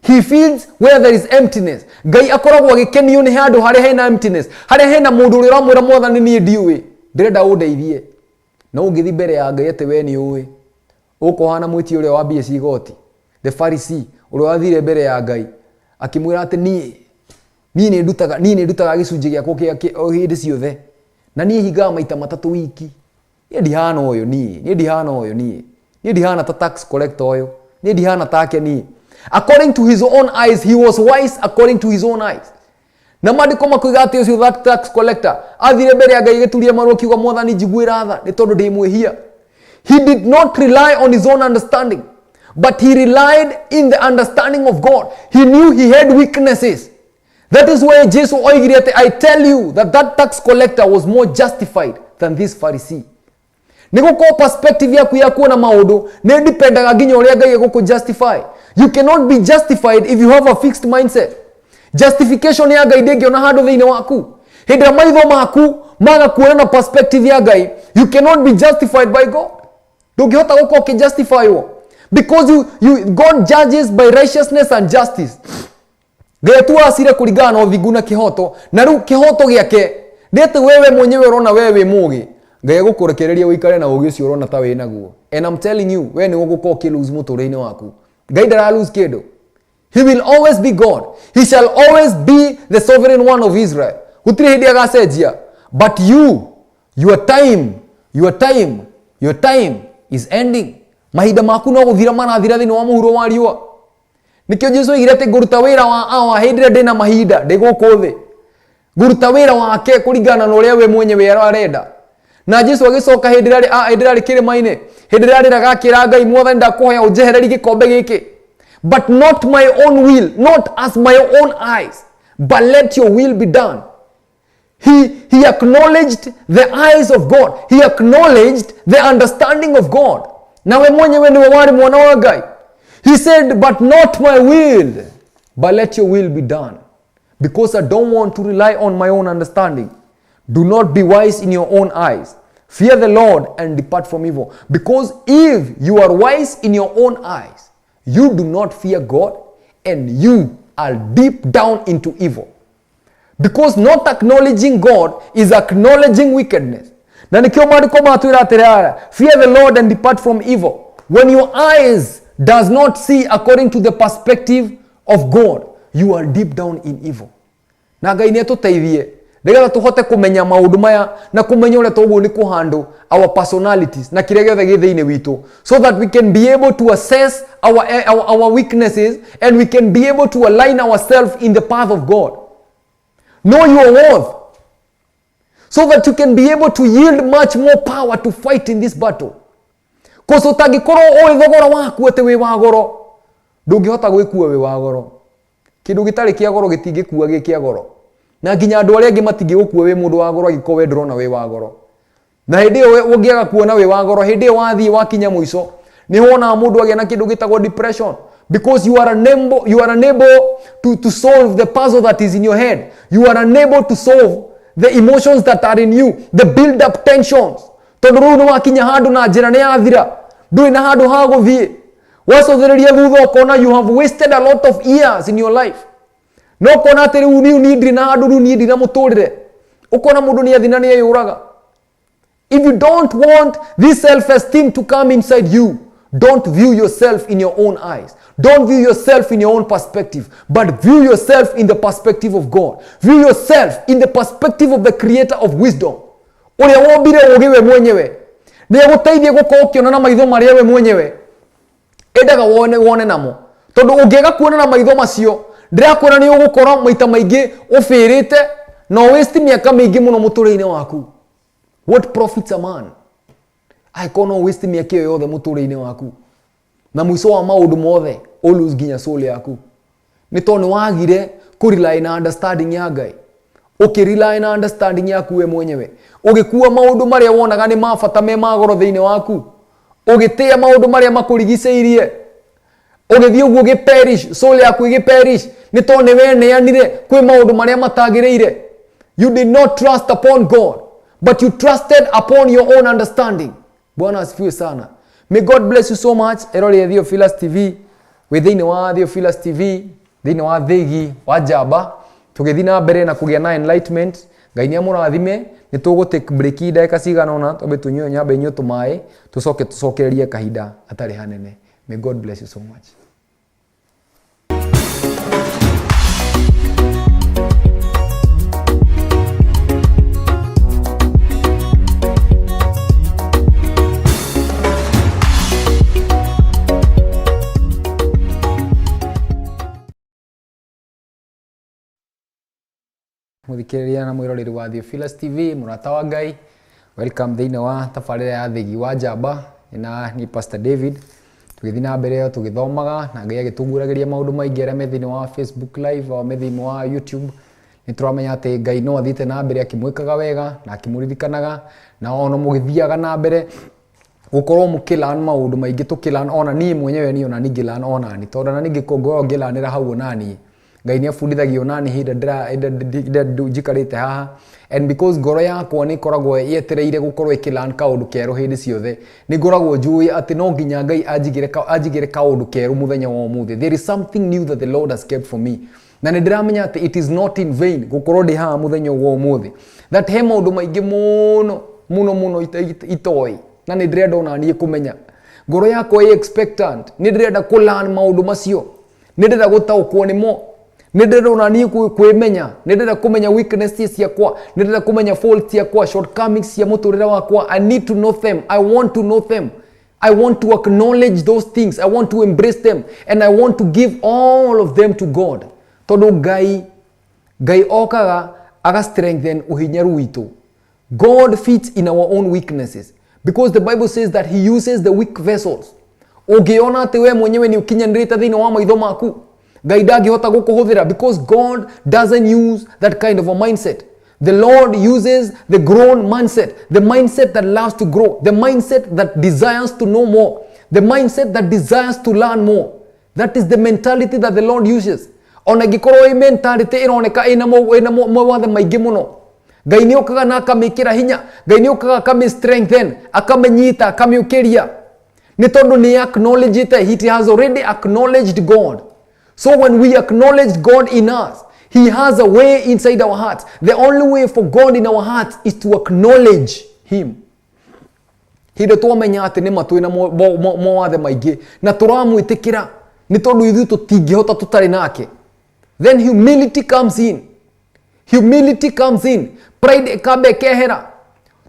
A: He feeds where there is emptiness. Ngai akoragwo agĩkenio nĩ handũ harĩa hena emptiness, harĩa hena mũndũ ũrĩa ũramwĩra, "Mwathani, niĩ ndiũĩ, ndĩrenda ũndeithie." No ũngĩthiĩ mbere ya Ngai atĩ we nĩ ũĩ, ũkũhana mwĩtia ũrĩa wa mbia cia igoti, the Pharisee ũrĩa wathire mbere ya Ngai akĩmwĩra atĩ niĩ nĩ ndutaga gĩcunjĩ gĩakwa kĩa o hĩndĩ ciothe, na niĩ hingaga maita 3 wiki. Niĩ ndihana ũyũ, niĩ ndihana ũyũ, niĩ ndihana ta tax collector ũyũ, niĩ ndihana take niĩ. According to his own eyes, he was wise according to his own eyes. Na maandĩko makoiga atĩ ũcio, that tax collector, athire mbere ya Ngai gĩturia maru akiuga, "Mwathani, njiguĩra tha nĩ tondũ ndĩ mwĩhia." He did not rely on his own understanding, but he relied in the understanding of God. He knew he had weaknesses. That is why Jesu oigire atĩ, "I tell you that that tax collector was more justified than this Pharisee." Nĩ gũkorwo perspective yaku ya kuona maũndũ nĩ dipendaga nginya ũrĩa Ngai egũkũ justify. You cannot be justified if you have a fixed mindset. Justification ya Ngai ndĩngĩona handũ thĩinĩ waku. Hĩndĩ ĩrĩa maitho maku maga kuona na perspective ya Ngai, you cannot be justified by God. Ndũngĩhota gũkorwo ũkĩjustifywo because God judges by righteousness and justice. Ngai atuaga cira kũringana na ũthingu na kĩhoto. Na rĩu kĩhoto gĩake nĩ atĩ wewe mwenyewe ũrona wewe wĩ mũgĩ, Ngai egũkũrekereria ũikare na ũgĩ ũcio ũrona ta wĩ naguo. And I'm telling you, we nĩ ũgũkorwo ũkĩ lose mũtũrĩre-inĩ waku. Ngai ndara lose kĩndũ. He will always be God. He shall always be the Sovereign One of Israel. Gũtirĩ hĩndĩ agacenjia. But you, your time, your time, your time is ending. Mahinda maku no gũthira marathira thĩinĩ wa mũhuro wa riũa. Nĩkĩo Jesu oigire atĩ, "Ngũruta wĩra wa Awa hĩndĩ ĩrĩa ndĩna mahinda ndĩ gũkũ thĩ." Ngũruta wĩra wake kũringana na ũrĩa we mwenyewe arenda. Na Jesu agĩcoka hĩndĩ ĩrĩa arĩ kĩrĩma-inĩ, hĩndĩ ĩrĩa arĩraga akĩra Ngai, "Mwathani, ndakũhoya ũnjehererie gĩkombe gĩkĩ, but not my own will, not as my own eyes, but let your will be done." He acknowledged the eyes of God. He acknowledged the understanding of God. Nawe mwenyewe niwe warĩ mwana wa Ngai. He said, "But not my will, but let your will be done, because I don't want to rely on my own understanding." Do not be wise in your own eyes. Fear the Lord and depart from evil. Because if you are wise in your own eyes, you do not fear God and you are deep down into evil. Because not acknowledging God is acknowledging wickedness. Na nikio maandĩko matwĩra atĩrĩrĩ, "Fear the Lord and depart from evil." When your eyes does not see according to the perspective of God, you are deep down in evil. Na Ngai nĩ atũteithie nĩgetha tũhote kũmenya maũndũ maya na kũmenya ũrĩa tũguo nĩ kũhandle our personalities na kĩrĩa gĩothe gĩ thĩinĩ witũ, so that we can be able to assess our weaknesses and we can be able to align ourselves in the path of God. Know your worth so that you can be able to yield much more power to fight in this battle. Koso ũtangĩkorwo ũĩ thogora waku atĩ wĩ wa goro, ndũngĩhota gwĩkua wĩ wa goro. Kĩndũ gĩtarĩ kĩa goro gĩtingĩkua gĩ kĩa goro, na nginya andũ arĩa angĩ matingĩgũkua wĩ mũndũ wa goro angĩkorwo we ndũrona wĩ wa goro. Na hĩndĩ ĩyo ũngĩaga kuona wĩ wa goro, hĩndĩ ĩyo wathiĩ wakinya mũico, nĩ wonaga mũndũ agĩa na kĩndũ gĩtagwo depression, because you are unable to solve the puzzle that is in your head. You are unable to solve the emotions that are in you, the build up tensions, tondũ rĩu nĩ wakinya handũ na njĩra nĩ yathira, ndũrĩ na handũ ha gũthiĩ. Wacũthĩrĩria thutha ũkona you have wasted a lot of years in your life. No ũkona atĩ rĩu niĩ ndirĩ na handũ, rĩu niĩ ndirĩ na mũtũrĩre. Ũkona mũndũ nĩ athina nĩ eyũraga. If you don't want this self-esteem to come inside you, don't view yourself in your own eyes. Don't view yourself in your own perspective, but view yourself in the perspective of God. View yourself in the perspective of the creator of wisdom. Ũrĩa wombire ũũgĩ we mwenyewe. Nĩ agũteithie gũkorwo ũkĩona na maitho marĩa we mwenyewe endaga wone wone namo. Tondũ ũngĩaga kuona na maitho macio, ndĩrakwĩra nĩ ũgũkorwo maita maingĩ ũbĩrĩte na ũwaste mĩaka mĩingĩ mũno mũtũrĩre-inĩ waku. What profits a man? Angĩkorwo no waste mĩaka ĩyo yothe mũtũrĩre-inĩ waku, na mũico wa maũndũ mothe ũ lose nginya soul yaku, nĩ tondũ nĩ wagire kũ rely na understanding ya Ngai. Ũkĩ rely na understanding yaku we mwenyewe, ũgĩkua maũndũ marĩa wonaga nĩ ma bata me ma goro thĩinĩ waku, ũgĩtĩa maũndũ marĩa makũrigicĩirie, ũgĩthiĩ ũguo ũgĩ perish, soul yaku ĩgĩ perish, nĩ tondũ nĩ weneanire kwĩ maũndũ marĩa matagĩrĩire. You did not trust upon God, but you trusted upon your own understanding. Bwana asifiwe sana. May God bless you so much. Erori Theophilus TV, wĩ thĩinĩ wa Theophilus TV, thĩinĩ wa Thĩgi wa Njamba, tũgĩthiĩ na mbere na kũgĩa na enlightenment. Ngai nĩ amũrathime. Nĩ tũgũ take break ndagĩka cigana ũna, twambe tũnyue, nyambe inyue tũmaĩ, tũcoke tũcokererie kahinda hatarĩ hanene. May God bless you so much. Mũthikĩrĩria na mwĩroreri wa Theophilus TV, mũrata wa Ngai, welcome thĩinĩ wa tabarĩra ya Thĩgi wa Njamba na ni Pastor David. Tũgĩthiĩ na mbere tũgĩthomaga na Ngai agĩtũguũragĩria maũndũ maingĩ arĩa me thĩinĩ wa Facebook Live o me thĩinĩ wa YouTube. Nĩ tũramenya atĩ Ngai no athiĩte na mbere akĩmwĩkaga wega na akĩmũririkanaga, na ona mũgĩthiaga na mbere gũkorwo mũkĩlearn maũndũ maingĩ, tũkĩlearn ona niĩ mwenyewe, niĩ ona niĩ ngĩlearn ona niĩ, tondũ ona niĩ ngĩkorwo ngĩlearnĩra hau ona niĩ Ngai nĩ abundithagia ona niĩ hĩndĩ ĩrĩa njikarĩte haha. And because ngoro yakwa nĩ ĩkoragwo yetereire gũkorwo ĩkĩlearn kaũndũ kerũ hĩndĩ ciothe, nĩ ngoragwo njũĩ atĩ no nginya Ngai anjigĩre kaũndũ kerũ mũthenya wa ũmũthĩ. There is something new that the Lord has kept for me, na nĩ ndĩramenya atĩ it is not in vain gũkorwo ndĩ haha mũthenya wa ũmũthĩ, that he maũndũ maingĩ mũno mũno mũno itoĩ, na nĩ ndĩrenda ona niĩ kũmenya. Ngoro yakwa ĩ expectant, nĩ ndĩrenda kũ learn maũndũ macio, nĩ ndĩrenda gũtaũkwo nĩmo, nĩ ndĩrenda ona niĩ kwĩmenya, nĩ ndĩrenda kũmenya weaknesses ciakwa, nĩ ndĩrenda kũmenya faults ciakwa, shortcomings cia mũtũrĩre wakwa. I need to know them. I want to know them. I want to acknowledge those things. I want to embrace them and I want to give all of them to God, tondũ Ngai okaga aga strengthen ũhinyaru witũ. God fits in our own weaknesses because the Bible says that he uses the weak vessels. Ũngĩona atĩ we mwenyewe nĩ ũkinyanĩrĩte thĩinĩ wa maitho maku, Ngai ndangĩhota gũkũhũthĩra, because God doesn't use that kind of a mindset. The Lord uses the grown mindset, the mindset that loves to grow, the mindset that desires to know more, the mindset that desires to learn more. That is the mentality that the Lord uses. Ona ĩngĩkorwo ĩ mentality ĩroneka ĩna mawathe maingĩ mũno, Ngai nĩ okaga na akamĩkĩra hinya. Ngai nĩ okaga akamĩ strengthen, akamĩnyita, akamĩũkĩria, nĩ tondũ nĩ acknowledge it. He has already acknowledged God. So when we acknowledge God in us, he has a way inside our hearts. The only way for God in our hearts is to acknowledge him. Hĩndĩ twamenya atĩ nĩ ma twĩna mawathe maingĩ na tũramwĩtĩkĩra, nĩ tondũ ithuĩ tũtingĩhota tũtarĩ nake, then humility comes in. Humility comes in. Pride ĩkamba ĩkehera,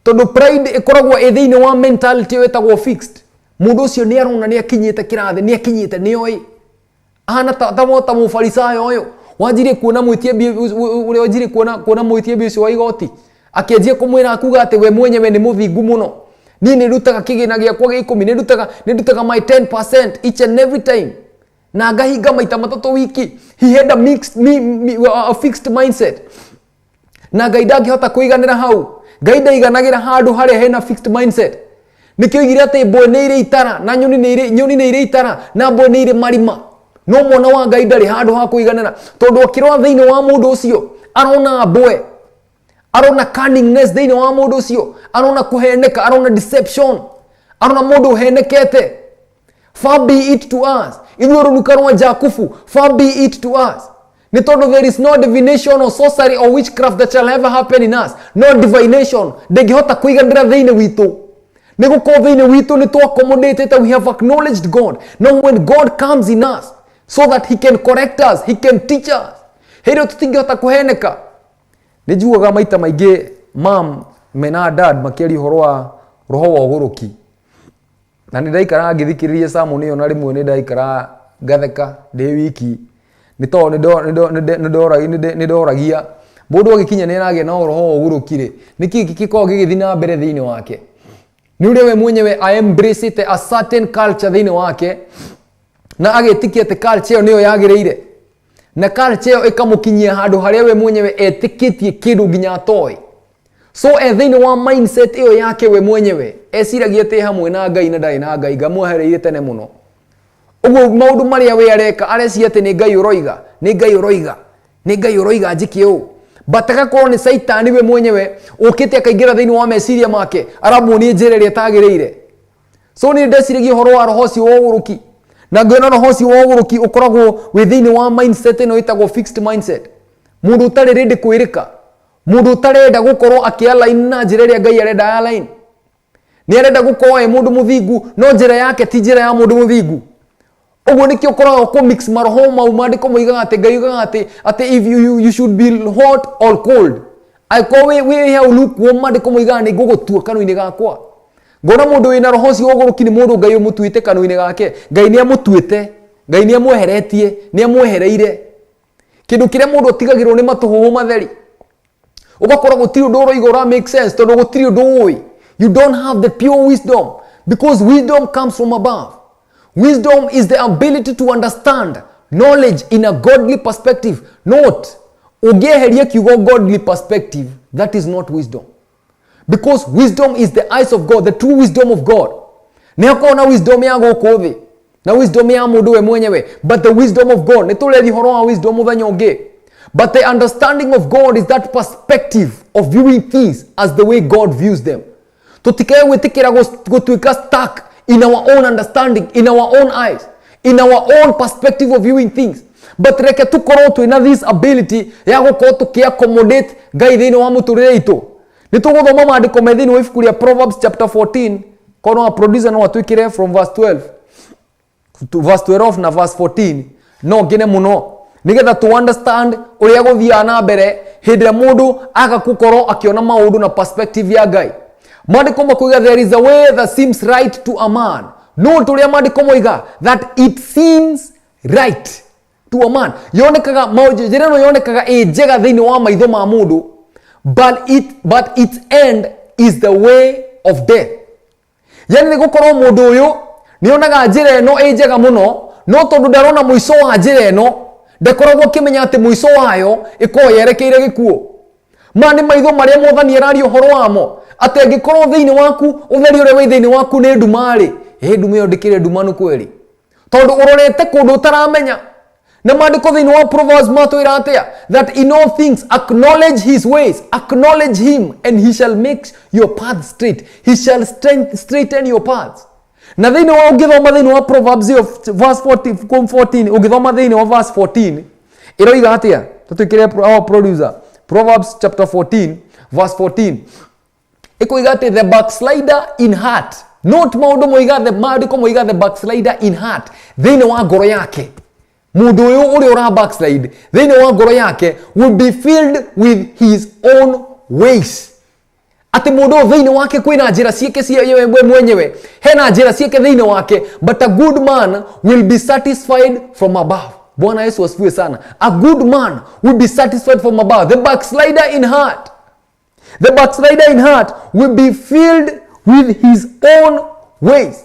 A: tondũ pride ĩkoragwo ĩ thĩinĩ wa mentality ĩyo ĩtagwo fixed. Mũndũ ũcio nĩ arona nĩ akinyĩte kĩrathi, nĩ akinyĩte, nĩ oĩ, ahana ta mũfarisayo ũyũ wanjirie kuona mwĩtie mbia, ũrĩa wanjirie kuona mwĩtie mbia ũcio wa igoti, akĩanjia kũmwĩra akuga atĩ we mwenyewe nĩ mũthingu mũno, niĩ nĩ ndutaga kĩgĩna gĩakwa gĩa 10, nĩ ndutaga my 10% each and every time, na ngahinga maita matatũ wiki. He had a, mixed, me, me, a fixed mindset, na Ngai ndangĩhota kũiganĩra hau. Ngai ndaiganagĩra handũ harĩa hena fixed mindset. Nĩkĩo oigire atĩ mbwe nĩ irĩ itara na nyoni nĩ irĩ itara na mbwe nĩ irĩ marima, no mwana wa Ngai ndarĩ handũ ha kũiganĩra, tondũ akĩrora thĩinĩ wa mũndũ ũcio arona mbwe, arona cunningness thĩinĩ wa mũndũ ũcio, arona kũheneka, arona deception, arona mũndũ ũhenekete. Far be it to us, ithuĩ rũruka rwa Jakubu, far be it to us. Nĩ tondũ there is no divination or sorcery or witchcraft that shall ever happen in us. No divination ndĩngĩhota kũiganĩra thĩinĩ witũ. Nĩ gũkorwo thĩinĩ witũ nĩ twaccommodated, we have acknowledged God. Now when God comes in us so that he can correct us, he can teach us, hĩndĩ ĩyo tũtingĩhota kũheneka. Nĩ njiguaga maita maingĩ mam mena dad makĩaria ũhoro wa roho wa ũgũrũki, na nĩ ndaikaraga ngĩthikĩrĩria sermon ĩyo, na rĩmwe nĩ ndaikaraga ngatheka ndĩ wiki, nĩ tondũ nĩ ndoragia mũndũ agĩkinya nĩ aragĩa na roho wa ũgũrũki rĩ, nĩ kĩĩ gĩkoragwo gĩgĩthiĩ na mbere thĩinĩ wake? Nĩ ũrĩa we mwenyewe aembracĩte a certain culture thĩinĩ wake, na agĩtĩkia atĩ culture ĩyo nĩyo yagĩrĩire, na culture ĩyo ĩkamũkinyia handũ harĩa we mwenyewe etĩkĩtie kĩndũ nginya atoĩ. So e thĩinĩ wa mindset ĩyo yake we mwenyewe eciragia atĩ hamwe na Ngai, na ndarĩ na Ngai. Ngamwehereire tene mũno. Ũguo maũndũ marĩa we areka, arecia atĩ nĩ Ngai ũroiga, nĩ Ngai ũroiga, nĩ Ngai ũroiga njĩke ũũ, but agakorwo nĩ Caitani we mwenyewe ũkĩte akaingĩra thĩinĩ wa meciria make, aramuonia njĩra ĩrĩa ĩtagĩrĩire. So nĩ ndeciragia ũhoro wa roho ũcio wa ũgũrũki, na ngĩona roho ũcio wa ũgũrũki ũkoragwo wĩ thĩinĩ wa mindset ĩno ĩtagwo fixed mindset. Mũndũ ũtarĩ ready kwĩrĩka, mũndũ ũtarenda gũkorwo akĩalign na njĩra ĩrĩa Ngai arenda align. Nĩ arenda gũkorwo e mũndũ mũthingu, no njĩra yake ti njĩra ya mũndũ mũthingu. Ũguo nĩkĩo ũkoragwo kũ mix maroho mau. Maandĩko moigaga atĩ Ngai oigaga atĩ if you should be hot or cold, angĩkorwo wĩ hau lukewarm, maandĩko moigaga nĩ ngũgũtua kanua-inĩ gakwa. Ngona mũndũ wĩna roho ũcio wa ũgũrũki nĩ mũndũ Ngai ũmũtuĩte kanua-inĩ gake. Ngai nĩ amũtuĩte, Ngai nĩ amweheretie, nĩ amwehereire. Kĩndũ kĩrĩa mũndũ atigagĩrwo nĩ matũhũhũ matheri. Ũgakora gũtirĩ ũndũ ũroiga ũra make sense, tondũ gũtirĩ ũndũ ũĩ. You don't have the pure wisdom, because wisdom comes from above. Wisdom is the ability to understand knowledge in a godly perspective. Not ũngĩeheria kiugo godly perspective, that is not wisdom, because wisdom is the eyes of God, the true wisdom of God. Nĩ hakorwo na wisdom ya gũkũ thĩ na wisdom ya mũndũ we mwenyewe, but the wisdom of God, nĩ tũrethi ũhoro wa wisdom mũthenya ũngĩ, but the understanding of God is that perspective of viewing things as the way God views them. Tũtikae gwĩtĩkĩra gũtuĩka stuck in our own understanding, in our own eyes, in our own perspective of viewing things, but reke tũkorwo twĩna this ability ya gũkorwo tũkĩ-accommodate Ngai thĩinĩ wa mũtũrĩre itũ. Nĩ tũgũthoma maandĩko me thĩinĩ wa ibuku rĩa Proverbs chapter 14. Korwo wa producer no atwĩkĩre from verse 12 to verse 12 na verse 14, no ngene mũno, nĩgetha tu understand ũrĩa gũthiaga na mbere hĩndĩ ĩrĩa mũndũ aga gũkorwo akĩona maũndũ na perspective ya Ngai. Maandĩko makoiga, "There is a way that seems right to a man." No tũrĩa maandĩko moiga that it seems right to a man, yonekaga njĩra ĩno yonekaga ĩ njega thĩinĩ wa maitho ma mũndũ, but its end is the way of death. Yani nĩ gũkorwo mũndũ ũyũ nĩ onaga njĩra ĩno ĩ njega mũno, no tondũ ndarona mũico wa njĩra ĩno, ndakoragwo akĩmenya atĩ mũico wayo ĩkoragwo yerekeire gĩkuũ. Ma nĩ maitho marĩa Mwathani araria ũhoro wamo, atĩ angĩkorwo thĩinĩ waku ũtheri ũrĩa wĩ thĩinĩ waku nĩ nduma-rĩ, ĩ nduma ĩyo ndĩkĩrĩ ndumanu kweri, tondũ ũrorete kũndũ ũtaramenya. Na maandĩko thĩinĩ wa Proverbs matwĩra atĩa? That in all things acknowledge his ways, acknowledge him, and he shall make your path straight, he shall straighten your paths. Na thĩinĩ wa ũngĩthoma thĩinĩ wa Proverbs ĩyo verse 40, 14, ũngĩthoma thĩinĩ wa verse 14 ĩroiga atĩa? Tũtwĩkĩre, our producer, Proverbs chapter 14 verse 14 ĩkoiga atĩ the backslider in heart, not maũndũ moiga, the maandĩko moiga the backslider in heart, thĩinĩ wa ngoro yake, mũndũ ũyũ ũrĩa ũra backslide thĩinĩ wa ngoro yake will be filled with his own ways. Atĩ mũndũ ũyũ thĩinĩ wake kwĩna njĩra ciake cia we mwenyewe, hena njĩra ciake thĩinĩ wake. But a good man will be satisfied from above. Bwana Yesu asifiwe sana. A good man will be satisfied from above. The backslider in heart, the backslider in heart will be filled with his own ways.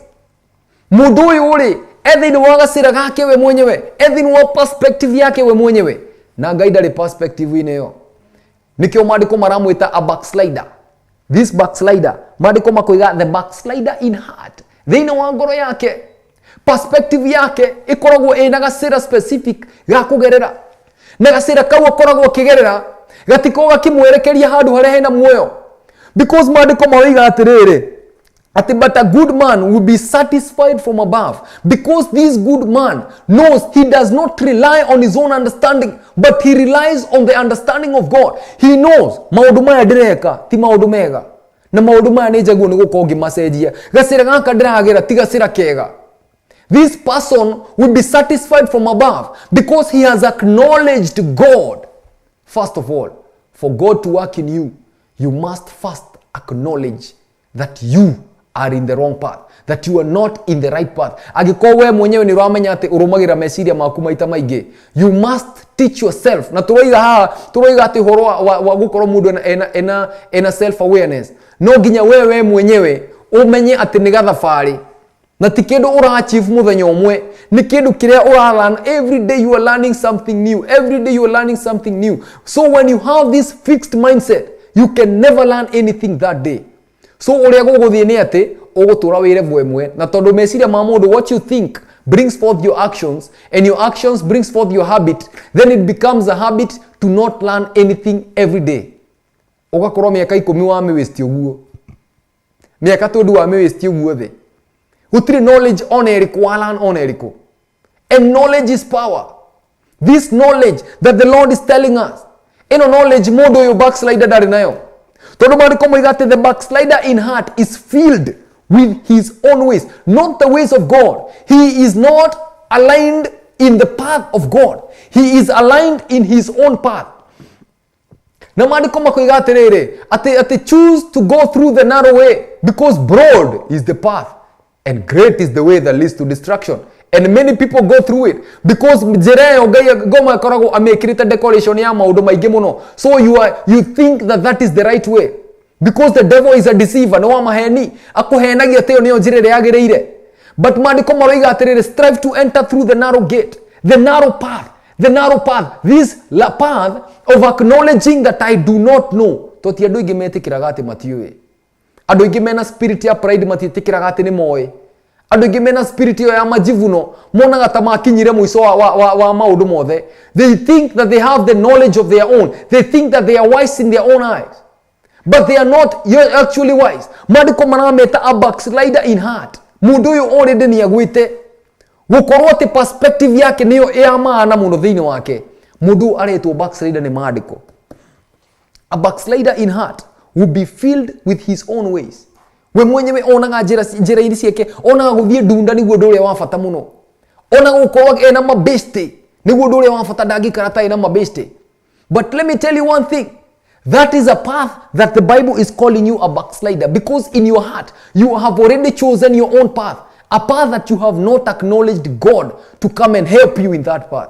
A: Mũndũ ũyũ rĩ, e thĩinĩ wa gacĩra gake we mwenyewe, e thĩinĩ wa perspective yake we mwenyewe, na Ngai ndarĩ perspective-inĩ ĩyo. Nĩkĩo maandĩko maramwĩta a backslider. This backslider, maandĩko makoiga the backslider in heart, thĩinĩ wa ngoro yake, perspective yake ĩkoragwo ĩna gacĩra specific ga kũgerera, na gacĩra kau akoragwo akĩgerera gatikoragwo gakĩmwerekeria handũ harĩa hena muoyo, because maandĩko maroiga atĩrĩrĩ, Atĩ but a good man will be satisfied from above, because this good man knows he does not rely on his own understanding, but he relies on the understanding of God. He knows maũndũ maya ndĩreka ti maũndũ mega, na maũndũ maya nĩ njaguo nĩ gũkorwo ngĩmacenjia. Gacĩra gaka ndĩragera ti gacĩra kega. This person will be satisfied from above because he has acknowledged God. First of all, for God to work in you, you must first acknowledge that you are in the wrong path, that you are not in the right path. Angĩkorwo we mwenyewe nĩ ũramenya atĩ ũrũmagĩrĩra meciria maku maita maingĩ, you must teach yourself. Na tũroiga haha, tũroiga atĩ ũhoro wa gũkorwo mũndũ ena self awareness, no nginya we mwenyewe ũmenye atĩ nĩ gathabarĩ na ti kĩndũ ũra achieve mũthenya ũmwe, nĩ kĩndũ kĩrĩa ũra learn every day. You are learning something new every day, you are learning something new. So when you have this fixed mindset, you can never learn anything that day. So ũrĩa gũgũthiĩ nĩ atĩ ũgũtũra wĩ level ĩmwe, na tondũ meciria ma mũndũ, what you think brings forth your actions, and your actions brings forth your habit, then it becomes a habit to not learn anything every day. Ũgakorwo mĩaka 10 wa mĩwaste ũguo, mĩaka 20 wa mĩwaste ũguo thĩ, gũtirĩ knowledge ona ĩrĩkũ wa learn ona ĩrĩkũ. And knowledge is power. This knowledge that the Lord is telling us, ĩno knowledge mũndũ ũyũ backslider ndarĩ nayo, tondũ maandĩko moiga atĩ the backslider in heart is filled with his own ways, not the ways of God. He is not aligned in the path of God, he is aligned in his own path. Na maandĩko makoiga atĩrĩrĩ, atĩ choose to go through the narrow way, because broad is the path and great is the way that leads to destruction, and many people go through it, because njĩra ĩyo Ngai ngoma ĩkoragwo amĩkĩrĩte decoration ya maũndũ maingĩ mũno. So you think that that is the right way, because the devil is a deceiver, nĩ wa maheni, akũhenagia atĩ ĩyo nĩyo njĩra ĩrĩa yagĩrĩire. But maandĩko maroiga atĩrĩrĩ, strive to enter through the narrow gate, the narrow path, the narrow path, this la path of acknowledging that I do not know. To ti andũ aingĩ metĩkĩraga atĩ matiũĩ. Andũ aingĩ mena spirit ya pride matiĩtĩkĩraga atĩ nĩ moĩ. Andũ aingĩ mena spirit ĩyo ya majivuno monaga ta makinyire mũico wa maũndũ mothe. They think that they have the knowledge of their own. They think that they are wise in their own eyes, but they are not actually wise. Maandĩko marameta a backslider in heart. Mũndũ ũyũ already nĩ agwĩte gũkorwo atĩ perspective yake nĩyo ya maana mũno thĩinĩ wake. Mũndũ ũyũ aretwo backslider nĩ maandĩko. A backslider in heart will be filled with his own ways. We mwenyewe onaga njĩra njĩra-inĩ ciake, onaga gũthiĩ ndunda nĩguo ũndũ ũrĩa wa bata mũno, onaga gũkorwo ena mabeste nĩguo ũndũ ũrĩa wa bata, ndangĩikara atarĩ na mabeste. But let me tell you one thing: that is a path that the Bible is calling you a backslider, because in your heart you have already chosen your own path, a path that you have not acknowledged God to come and help you in that path.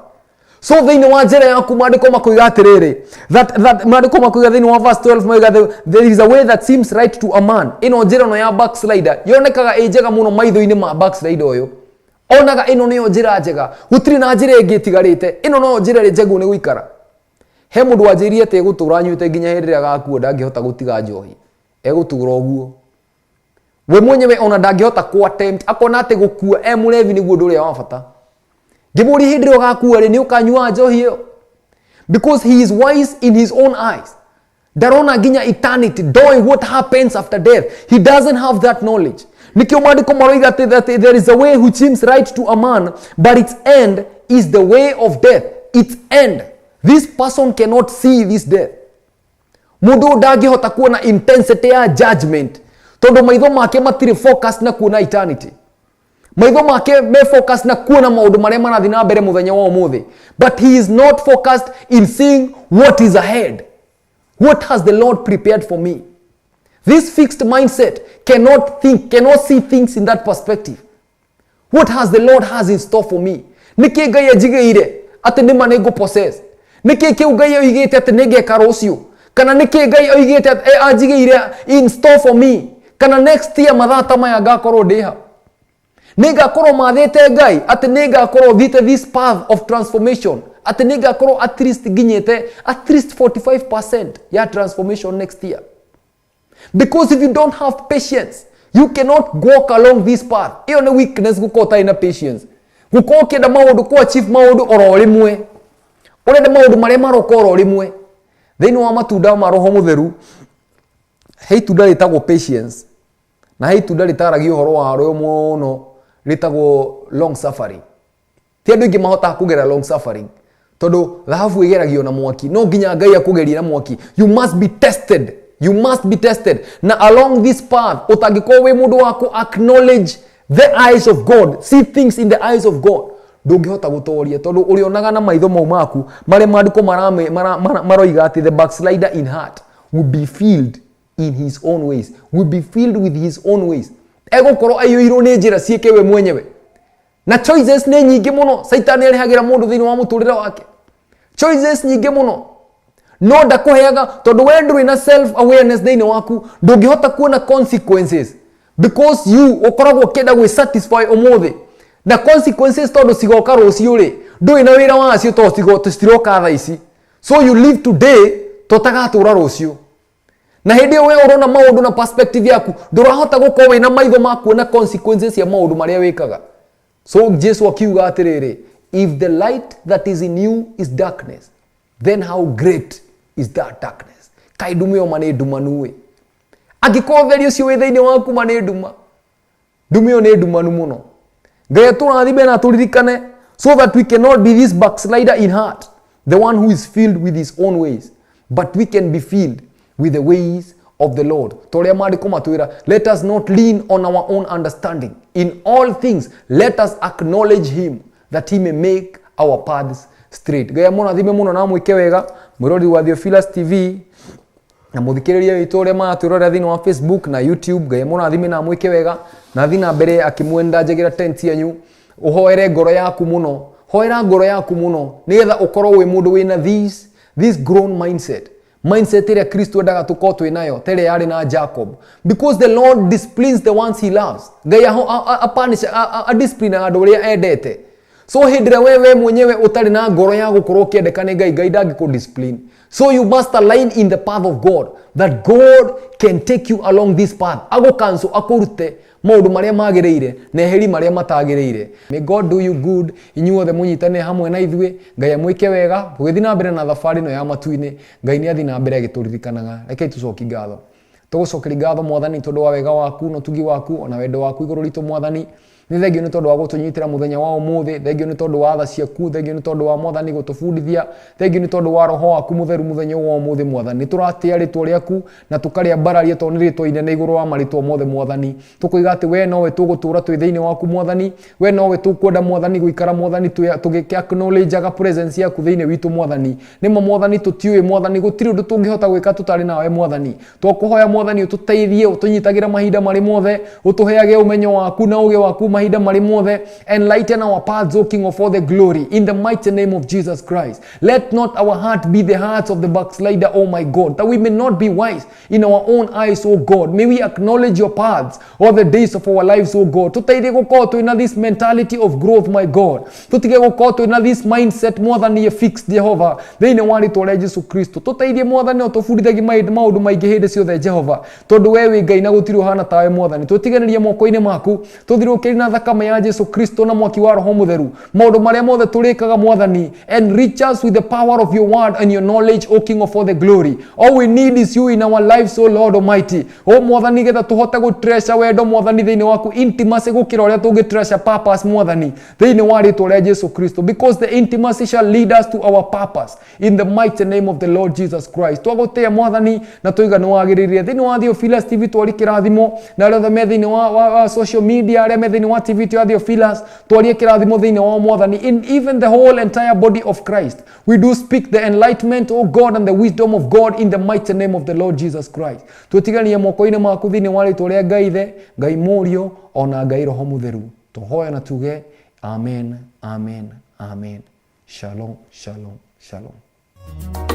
A: So thĩinĩ wa njĩra yaku, maandĩko makoiga atĩrĩrĩ, that maandĩko makoiga thĩinĩ wa verse 12, moiga there is a way that seems right to a man. Ĩno njĩra ĩno ya backslider yonekaga ĩ njega mũno maitho-inĩ ma backslider ũyũ. Onaga ĩno nĩyo njĩra njega, gũtirĩ na njĩra ĩngĩ ĩtigarĩte, ĩno noyo njĩra ĩrĩa njega nĩ gũikara. He mũndũ wanjĩrire atĩ egũtũra anyuĩte nginya hĩndĩ ĩrĩa agakua, ndangĩhota gũtiga njohi, egũtũra ũguo. We mwenyewe ona ndangĩhota ku attempt, akona atĩ gũkua e mũrevi nĩguo ũndũ ũrĩa wa bata. Ngĩmũria, hĩndĩ ĩrĩa ũgakua rĩ, nĩ ũkanyua njohi ĩyo? Because he is wise in his own eyes. Ndarona nginya eternity, ndoĩ what happens after death. He doesn't have that knowledge. Nikio maandĩko maroiga atĩ that there is a way which seems right to a man, but its end is the way of death. Its end, this person cannot see this death. Mũndũ ũyũ ndangĩhota kuona intensity ya judgment, tondũ maitho make matirĩ focus na kuona eternity. Maitho make me focus na kuona maũndũ marĩa marathiĩ na mbere mũthenya wa ũmũthĩ, but he is not focused in seeing what is ahead. What has the Lord prepared for me? This fixed mindset cannot think, cannot see things in that perspective. What has the Lord has in store for me? Nĩkĩ Ngai anjigĩire atĩ nĩma nĩ ngũ possess? Nĩkĩ kĩu Ngai oigĩte atĩ nĩ ngeka rũciũ? Kana nĩkĩ Ngai oigĩte atĩ anjigĩire in store for me? Kana next year mathaa ta maya ngakorwo ndĩ ha? Nĩ ngakorwo mathĩte Ngai atĩ nĩ ngakorwo thiĩte this path of transformation, atĩ nĩ ngakorwo at least nginyĩte at least 45% ya transformation next year? Because if you don't have patience, you cannot walk along this path. Ĩyo nĩ weakness, gũkorwo ũtarĩ na patience, gũkorwo ũkĩenda maũndũ, kũ achieve maũndũ oro rĩmwe, ũrenda maũndũ marĩa maroka oro rĩmwe. Thĩinĩ wa matunda ma Roho Mũtheru he itunda rĩtagwo patience. Na he itunda rĩtaragia ũhoro warĩo mũno rĩtagwo long suffering. Ti andũ aingĩ mahotaga kũgera long suffering tondũ thahabu ĩgeragio na mwaki. No nginya Ngai akũgerie na mwaki. You must be tested, you must be tested. Na along this path ũtangĩkorwo wĩ mũndũ wa kũ acknowledge the eyes of God, see things in the eyes of God, ndũngĩhota gũtoria tondũ ũrĩonaga na maitho mau maku marĩa maandĩko maroiga atĩ the backslider in heart will be filled in his own ways, will be filled with his own ways. Egũkorwo aiyũirwo nĩ njĩra ciĩke we mwenyewe. Na choices nĩ nyingĩ mũno Caitani arehagĩra mũndũ thĩinĩ wa mũtũrĩre wake, choices nyingĩ mũno, no ndakũheaga tondũ we ndũrĩ na self awareness thĩinĩ waku. Ndũngĩhota kuona consequences because you ũkoragwo ũkĩenda gwĩ satisfy ũmũthĩ, na consequences tondũ cigoka rũciũ rĩ, ndũrĩ na wĩra wacio tondũ citiroka thaa ici. So you live today tũtagatũra rũciũ. Na hĩndĩ ĩyo we ũrona maũndũ na perspective yaku, ndũrahota gũkorwo wĩna maitho ma kuona consequences cia maũndũ marĩa wĩkaga. So Jesu akiuga atĩrĩrĩ, if the light that is in you is darkness, then how great is that darkness. Kaĩ nduma ĩyo ma nĩ ndumanu ĩ. Angĩkorwo ũtheri ũcio wĩ thĩinĩ waku ma nĩ nduma, nduma ĩyo nĩ ndumanu mũno. Ngai atũrathime na atũririkane so that we cannot be this backslider in heart, the one who is filled with his own ways, but we can be filled with the ways of the Lord. Ta ũrĩa maandĩko matwĩra, let us not lean on our own understanding. In all things let us acknowledge him, that he may make our paths straight. Ngai amũrathime mũno na amwĩke wega, mwĩrori wa Theophilus TV na mũthikĩrĩria witũ ũrĩa maratwĩrorera thĩinĩ wa Facebook na YouTube. Ngai amũrathime na amwĩke wega na thiĩ na mbere akĩmwenda. Njagĩra tent yanyu, ũhoere ngoro yaku mũno, hoera ngoro yaku mũno nĩgetha ũkorwo wĩ mũndũ wĩna this grown mindset, mindset ĩrĩa Kristo endaga tũkorwo twĩ nayo, ta ĩrĩa yarĩ na Jacob, because the Lord disciplines the ones he loves. Ngai adisciplinaga andũ arĩa endete. So hĩndĩ ĩrĩa we mwenyewe ũtarĩ na ngoro ya gũkorwo ũkĩendeka nĩ Ngai, Ngai ndangĩkũ discipline. So you must align in the path of God, that God can take you along this path, agũkanco akũrute maũndũ marĩa magĩrĩire na eheri marĩa matagĩrĩire. May God do you good. Inyuothe mũnyitane hamwe na ithuĩ, Ngai amwĩke wega tũgĩthiĩ na mbere na thabarĩ ĩno ya matu-inĩ. Ngai nĩ athiĩ na mbere agĩtũririkanaga. Rekei tũcokie ngatho. Tũgũcokeria ngatho, Mwathani, tondũ wa wega waku na ũtugi waku ona wendo waku igũrũ ritũ. Mwathani, nĩ thengio nĩ tondũ wa gũtũnyitĩra mũthenya wa ũmũthĩ. Thengio nĩ tondũ wa tha ciaku. Thengio nĩ tondũ wa, Mwathani, gũtũbundithia. Thengio nĩ tondũ wa Roho waku Mũtheru mũthenya wa ũmũthĩ. Mwathani, nĩ tũratĩa rĩtwa rĩaku na tũkarĩambararia tondũ nĩ rĩtwa inene igũrũ wa marĩtwa mothe. Mwathani, tũkoiga atĩ we nowe tũgũtũra twĩ thĩinĩ waku. Mwathani, we nowe tũkwenda, Mwathani, gũikara, Mwathani, tũgĩkĩ acknowledgeaga presence yaku thĩinĩ witũ. Mwathani, nĩmo Mwathani tũtiũĩ, Mwathani, gũtirĩ ũndũ tũngĩhota gwĩka tũtarĩ nawe. Mwathani, twakũhoya, Mwathani, ũtũteithie, ũtũnyitagĩra mahinda marĩ mothe, ũtũheage ũmenyo waku na ũgĩ waku mahinda marĩ mothe. Enlighten our paths, O King of all the glory, in the mighty name of Jesus Christ. Let not our heart be the hearts of the backslider, oh my God, that we may not be wise in our own eyes, oh God. May we acknowledge your paths all the days of our lives, oh God. Tũteithie gũkorwo twĩna this mentality of growth, my God. Tũtige gũkorwo twĩna this mindset, Mwathani, fixed, Jehova, thĩinĩ wa rĩtwa rĩa Jesu Kristo. Tũteithie, Mwathani, ũtũbundithagie maũndũ maingĩ hĩndĩ ciothe, Jehova, tondũ we wĩ Ngai na gũtirĩ ũhana tawe. Mwathani, twĩtiganĩrie moko-inĩ maku, tũthirũkĩrie na thakame ya Jesu Kristo na mwaki wa Roho Mũtheru maũndũ marĩa mothe tũrĩkaga. Mwathani, enrich us with the power of your word and your knowledge, O King of all the glory. All we need is you in our lives, O Lord Almighty. O Mwathani, getha tũhote gũ wendo, Mwathani, thĩinĩ waku, intimacy gũkĩra ũrĩa tũngĩ treasure purpose, Mwathani, thĩinĩ wa rĩtwa rĩa Jesu Kristo, because the intimacy shall lead us to our purpose, in the mighty name of the Lord Jesus Christ. Twagũtĩĩa, Mwathani, na tũiga nĩ wagĩrĩire. Thĩinĩ wa Theophilus TV twari kĩrathimo, na arĩa othe me thĩinĩ wa social media, arĩa me thĩinĩ wa TV ya Theophilus, twarie kĩrathimo thĩinĩ wa Mwathani. In even the whole entire body of Christ, we do speak the enlightenment, oh God, and the wisdom of God, in the mighty name of the Lord Jesus Christ. Twĩtiganie moko-inĩ maku thĩinĩ wa rĩtwa rĩa Ngai Ithe, Ngai Mũriũ, ona Ngai Roho Mũtheru. Tũhoya na tuge amen, amen, amen. Shalom, shalom, shalom.